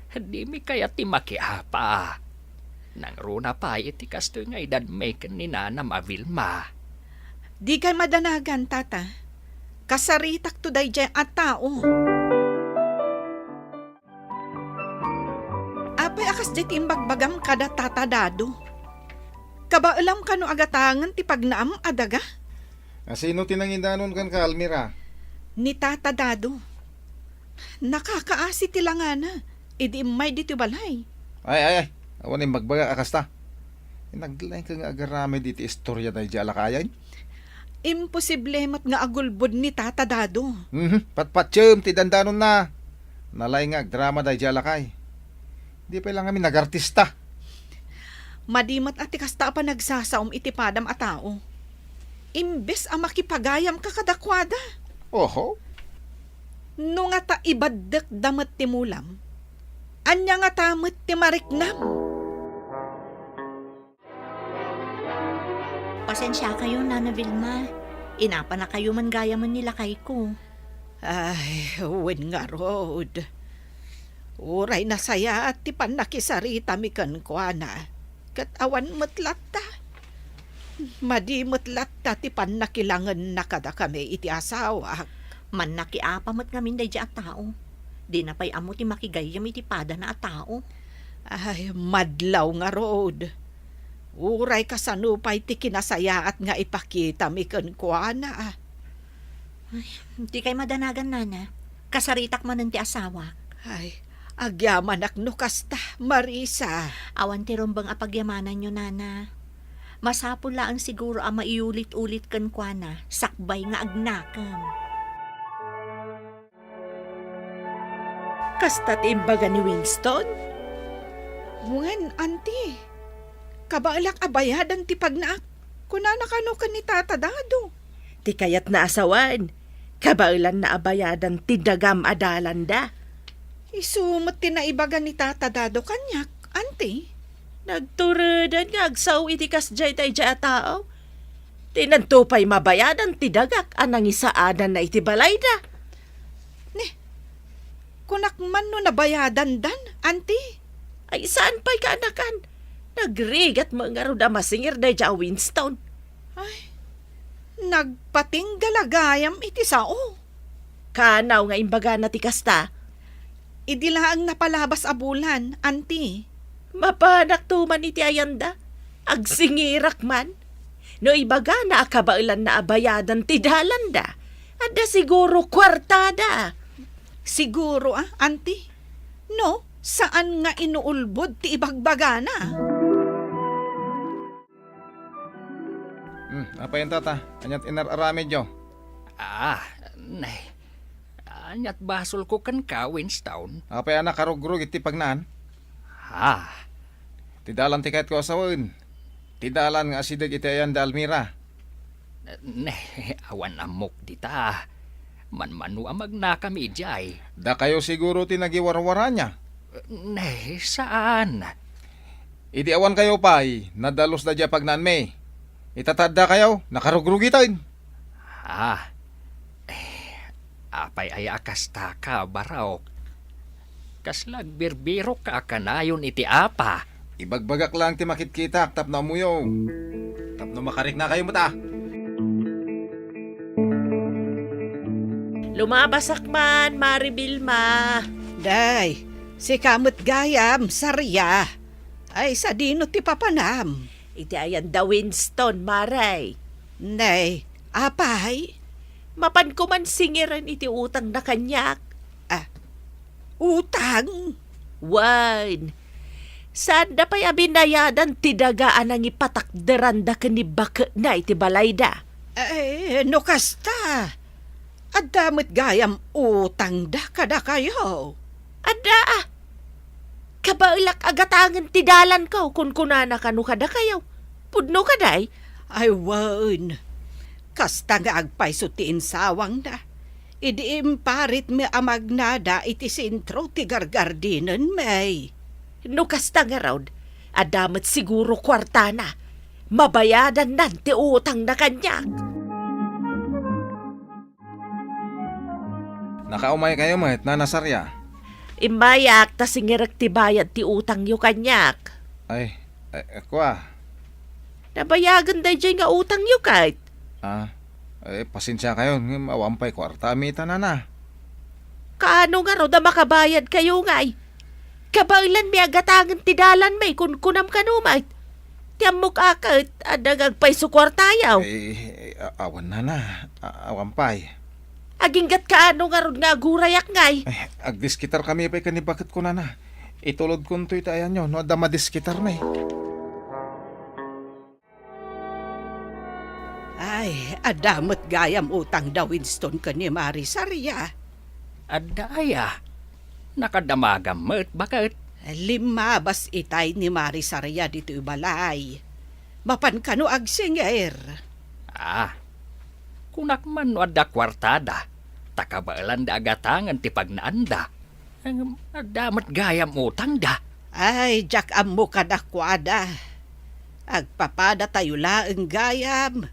Dimi kayat ti makiapa. Nangruna pay iti kastoy nga edadmi ken ni nanam a Vilma. Dikay madanagan, Tata. Kasaritakto daydiay a tao. Apay a kasdiay ti imbagbagam kada Tata Dado? Kabaelam kano a gatangen ti pagnaam a daga? A sino ti nangidanon kenka, Almira? Ni Tata Dado. Nakakaasi ti langana idi immay ditoy balay. Ay, ay, ay. Awan imbagbagak a kasta. Naglaingka nga agaramid iti istorya daydiay a lakayen? Imposible met nga agulbod ni Tata Dado. Mhm, patpatiem ti dandanonna. Nalaing nga agdrama daydiay a lakay. Di pay la ngamin nagartista. Madi met a ti kasta a panagsasaom iti padam a tao. Imbes a makipagayamka kadakuada. Oho. No ngata ibaddekda met ti mulam, ania ngata met ti mariknam? Pasensiakayo, Nana Vilma. Inapanakayo man gayamen ni lakayko. Ay, wen ngarud. Uray nasayaat ti pannakisaritami kenkuana, ket awan met latta. Madi met latta ti pannakilangenna kadakami iti asawak. Mannakiapa met ngamin daydiay a tao. Dina pay ammo ti makigayyem iti padana a tao. Ay, madlaw ngarud. Uray kasano pay ti kinasayaat nga ipakitami kenkuana. Ay, dikay madanagan, Nana. Kasaritak manen ti asawak. Ay, agyamanak no kasta, Marisa. Awan ti rumbeng a pagyamananyo, Nana. Masapul laeng siguro a maiulit-ulit kenkuana sakbay nga agnakem. Kasta ti imbaga ni Winston? Wen, Auntie. Kabaelak a bayadan ti pagnaak. Kunana kano ken ni Tata Dado. Ti kayatna a sawen, kabaelanna a bayadan ti dagam a dalanda. Isu met ti naibaga ni Tata Dado kaniak, Auntie. Nagtureden nga agsao iti kasdiay daydiay a tao. Dinto pay mabayadan ti dagak a nangisaadanna iti balayda. Ne, kunak man no nabayadandan, Auntie. Ay, saan pay kaanakan? Nagrigat met ngarud a masingir daydiay a Winston. Ay, nagpatingga la gayam iti sao. Kanaw nga imbagana ti kasta. Idi laeng napalabas a bulan, Auntie. Mapanakto man iti ayanda. Agsingirak man. No ibagana a kabaelanna a bayadan ti dalanda, adda siguro kuartada. Siguro, ah, Auntie. No, saan nga inuulbod ti ibagbagana. Hmm, apay anta, Tata? Aniat inar-aramidyo? Ah, nay. Aniat basolko kenka, Winston? Apay a nakarugrug iti pagnaan? Ah. Ti dalan ti kayatko a sawen. Ti dalan nga asideg iti ayan da Almira. Nay, awan ammok dita. Manmano a magnakami idiay. Dakayo siguro ti nagiwarwarana. Nay, saan? Idi awankayo pay, nadalus daydiay a pagnaanmi. Itataddakayo, nakarugrugiten. Ah, eh, apay aya a kastaka, Barok? Kasla agbirbirokka a kanayon iti apa? Ibagbagak laeng ti makitkitak tapno ammoyo. Tapno makariknakayo met a. Lumabasak man, Mare Vilma. Day, sika met gayam, Saria. Ay, sadino ti papanam? Iti ayan da Winston, Mare. Nay, apay? Mapanko man singiren iti utangna kaniak. Ah, utang? Wen, saanda pay a binayadan ti daga a nangipatakderanda ken ni baketna iti balayda. Eh, no kasta, adda met gayam utangda kadakayo. Adda, ah. Kabaelak a gatangen ti dalanko, kunkunana kano kadakayo. Pudno kadi? Ay wen, kasta nga agpayso ti insawangna, idi imparitmi a magnada iti sentro ti gargardinenmi. No kasta ngarud, adda met siguro kuartana. Mabayadannan ti utangna kaniak. Nakaumaykayo met, Nana Saria? Immayak ta singirek ti bayad ti utangyo kaniak. Ay, eh, kua. Nabayagen daydiay nga utangyo ket. Ah, eh, pasensiakayon, ngem awan pay kuarta a mita, Nana. Kaano ngarud a makabayadkayo ngay? Kabaelanmi a gatangen ti dalanmi, kunkunam kano met. Ti ammok a ket, adda nga agpayso kuartayo. Eh, eh, a-, awan, Nana. A-, awan pay. Aginggat kaano ngarud nga agurayak ngay? Eh, agdiskitarkami pay ken ni baketko, Nana. Itulodkonto iti ayanyo no adda madiskitarmi. Ay, adda met gayam utang da Winston ken ni Mari Saria. Adda aya? Nakadamagam met, baket. Limmabas itay ni Mari Saria ditoy balay. Mapan kano agsingir. Ah, kunak man no adda kuartada, ta kabaelanda a gatangen ti pagnaanda. Ngem adda met gayam utangda. Ay, diak ammo kadakuada. Agpapadatayo laeng gayam.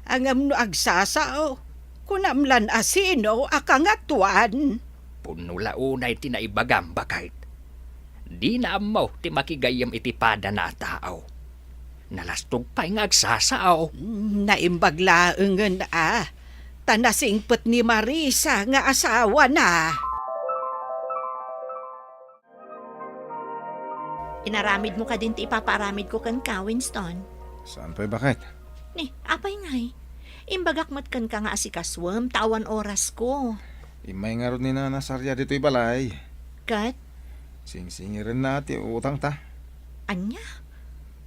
Ngem no agsasao, kunam lan a sino a kangatoan. Pudno la unay ti naibagam, baket. Dina ammo ti makigayyem iti padana a tao. Nalastog pay nga agsasao. Mm, naimbag laengen a, ta nasingpet ni Marisa nga asawana. Inaramidmo kadin ti ipapaaramidko kenka, Winston? Saan pay, baket? Ni, apay ngay? Imbagak met kenka nga asikasuem ta awan orasko. Immay ngarud ni Nana Saria ditoy balay. Ket? Singsingirenna ti utangta. Ania?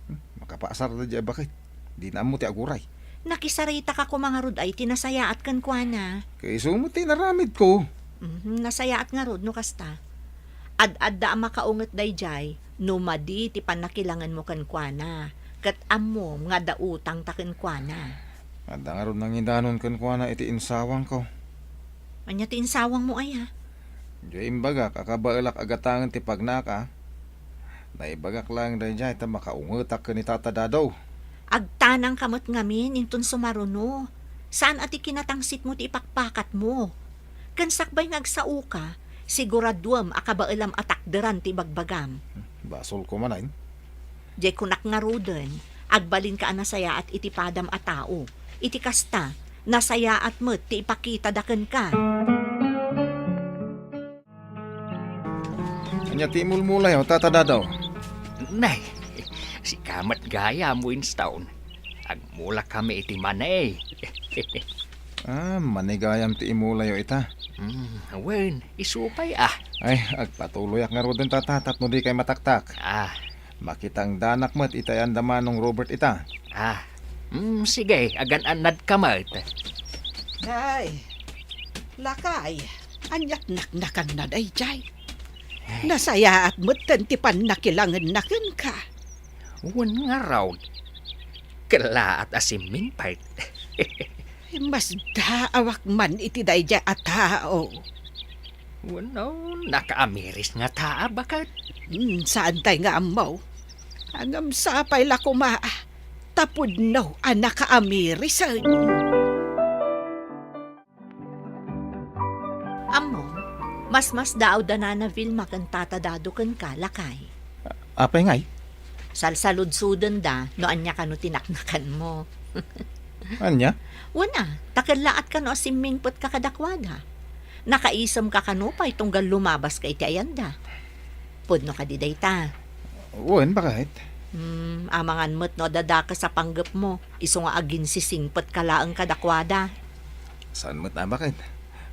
Hmm, makapaasar da diay baket. Dina ammo ti aguray. Nakisaritaka koma ngarud ay ti nasayaat kenkuana. Kaiso met ti inaramidko. Mhm, nasayaat ngarud no kasta. Ad-adda a makaunget daydiay no madi ti pannakilangenmo kenkuana, ket ammom nga adda utangta kenkuana. Adda ngarud nangidanon kenkuana iti insawangko. Ania ti insawangmo aya? Diay imbagak a kabaelak a gatangen ti pagnaka. Naibagak laeng daydiay ta makaungetak ken ni Tata Dado. Agtanangka met ngamin inton sumaruno. Saan a ti kinatangsitmo ti ipakpakatmo. Ken sakbay nga agsaoka, siguraduem a kabaelam a takderan ti ibagbagam. Basol koma, Nay. Diay kunak ngaruden, agbalinka a nasayaat iti padam a tao. Iti kasta, nasayaat met ti ipakitada kenka. Ania ti imulmulayo, Tata Dado? Nay, sika met gayam, Winston. Agmulakami iti mani. Ah, mani gayam ti imulayo ita. Mm, wen, isu pay, ah. Ay, agpatuloyak ngaruden, Tata, tapno dikay mataktak. Ah. Makitangdanak met iti ayan da Manong Robert ita. Ah, mm, sige, agan-annadka met. Ay, lakay, aniat naknakanna daydiay? Ay. Nasayaat metten ti pannakilangenna kenka. Wen ngarud, kellaat a simmingpet. Masdaawak man iti daydiay a tao. Wenno, nakaamiris ngata a baket? Hmm, saantay nga ammo. Ngem sapay la koma, ta pudno a nakaamirisen. Ammom, masmasdaaw da Nana Vilma ken Tata Dado kenka, lakay. Apay ngay? Salsaludsodenda no ania kano ti naknakanmo. Ania? Wen a, ta kellaat kano a simmingpetka kadakuada. Nakaisemka kano pay tunggal lumabaska iti ayanda. Pudno kadi dayta? Wen, baket. Hmm, amangan met no adda dakes a panggepmo, isu nga aginsisingpetka laeng kadakuada. Saan met a, baket.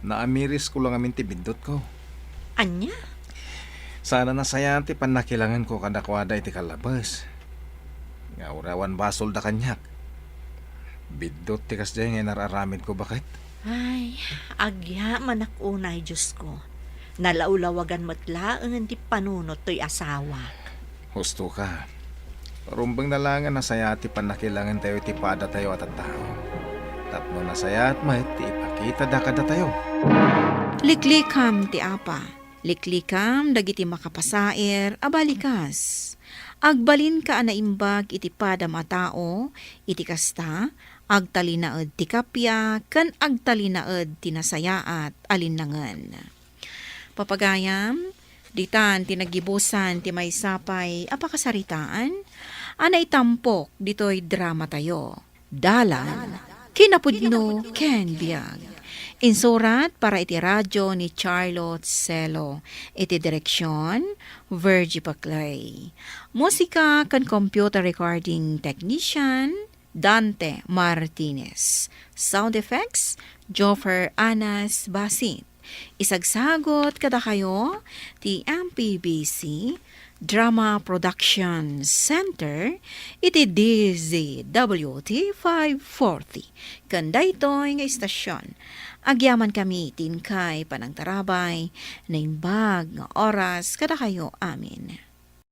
Naamirisko la ngamin ti biddutko. Ania? Saan a nasayaat ti pannakilangenko kadakuada iti kallabes. Nga uray awan basolda kaniak. Biddut ti kasdiay nga inar-aramidko, baket. Ay, agyamanak unay, Diosko. Nalawlawagan met laengen ti panunot toy asawak. Husto ka. Rumbeng na la nga nasayaat ti pannakilangentayo iti padatayo a tattao. Tapno nasayaat met ti ipakitada kadatayo. Liklikam ti Apa. Liklikam dagiti makapasair a balikas. Agbalinka a naimbag iti padam a tao, iti kasta, agtalinaed ti kappia ken agtalinaed ti nasayaat a linnangen. Papagayam, ditan ti naggibusan ti maysa pay a pakasaritaan a naitampok ditoy dramatayo. Dalan, kinapudno ken biag. Insurat para iti radyo ni Charlotte Celo. Iti direksyon, Virgie Paclay. Musika ken computer recording technician, Dante Martinez. Sound effects, Joffer Anas Basit. Isagsagot kadakayo ti M P B C Drama Production Center iti D Z W T five forty. Ken daytoy nga istasyon, agyamankami ti inkay panangtarabay, naimbag nga oras kadakayo amin.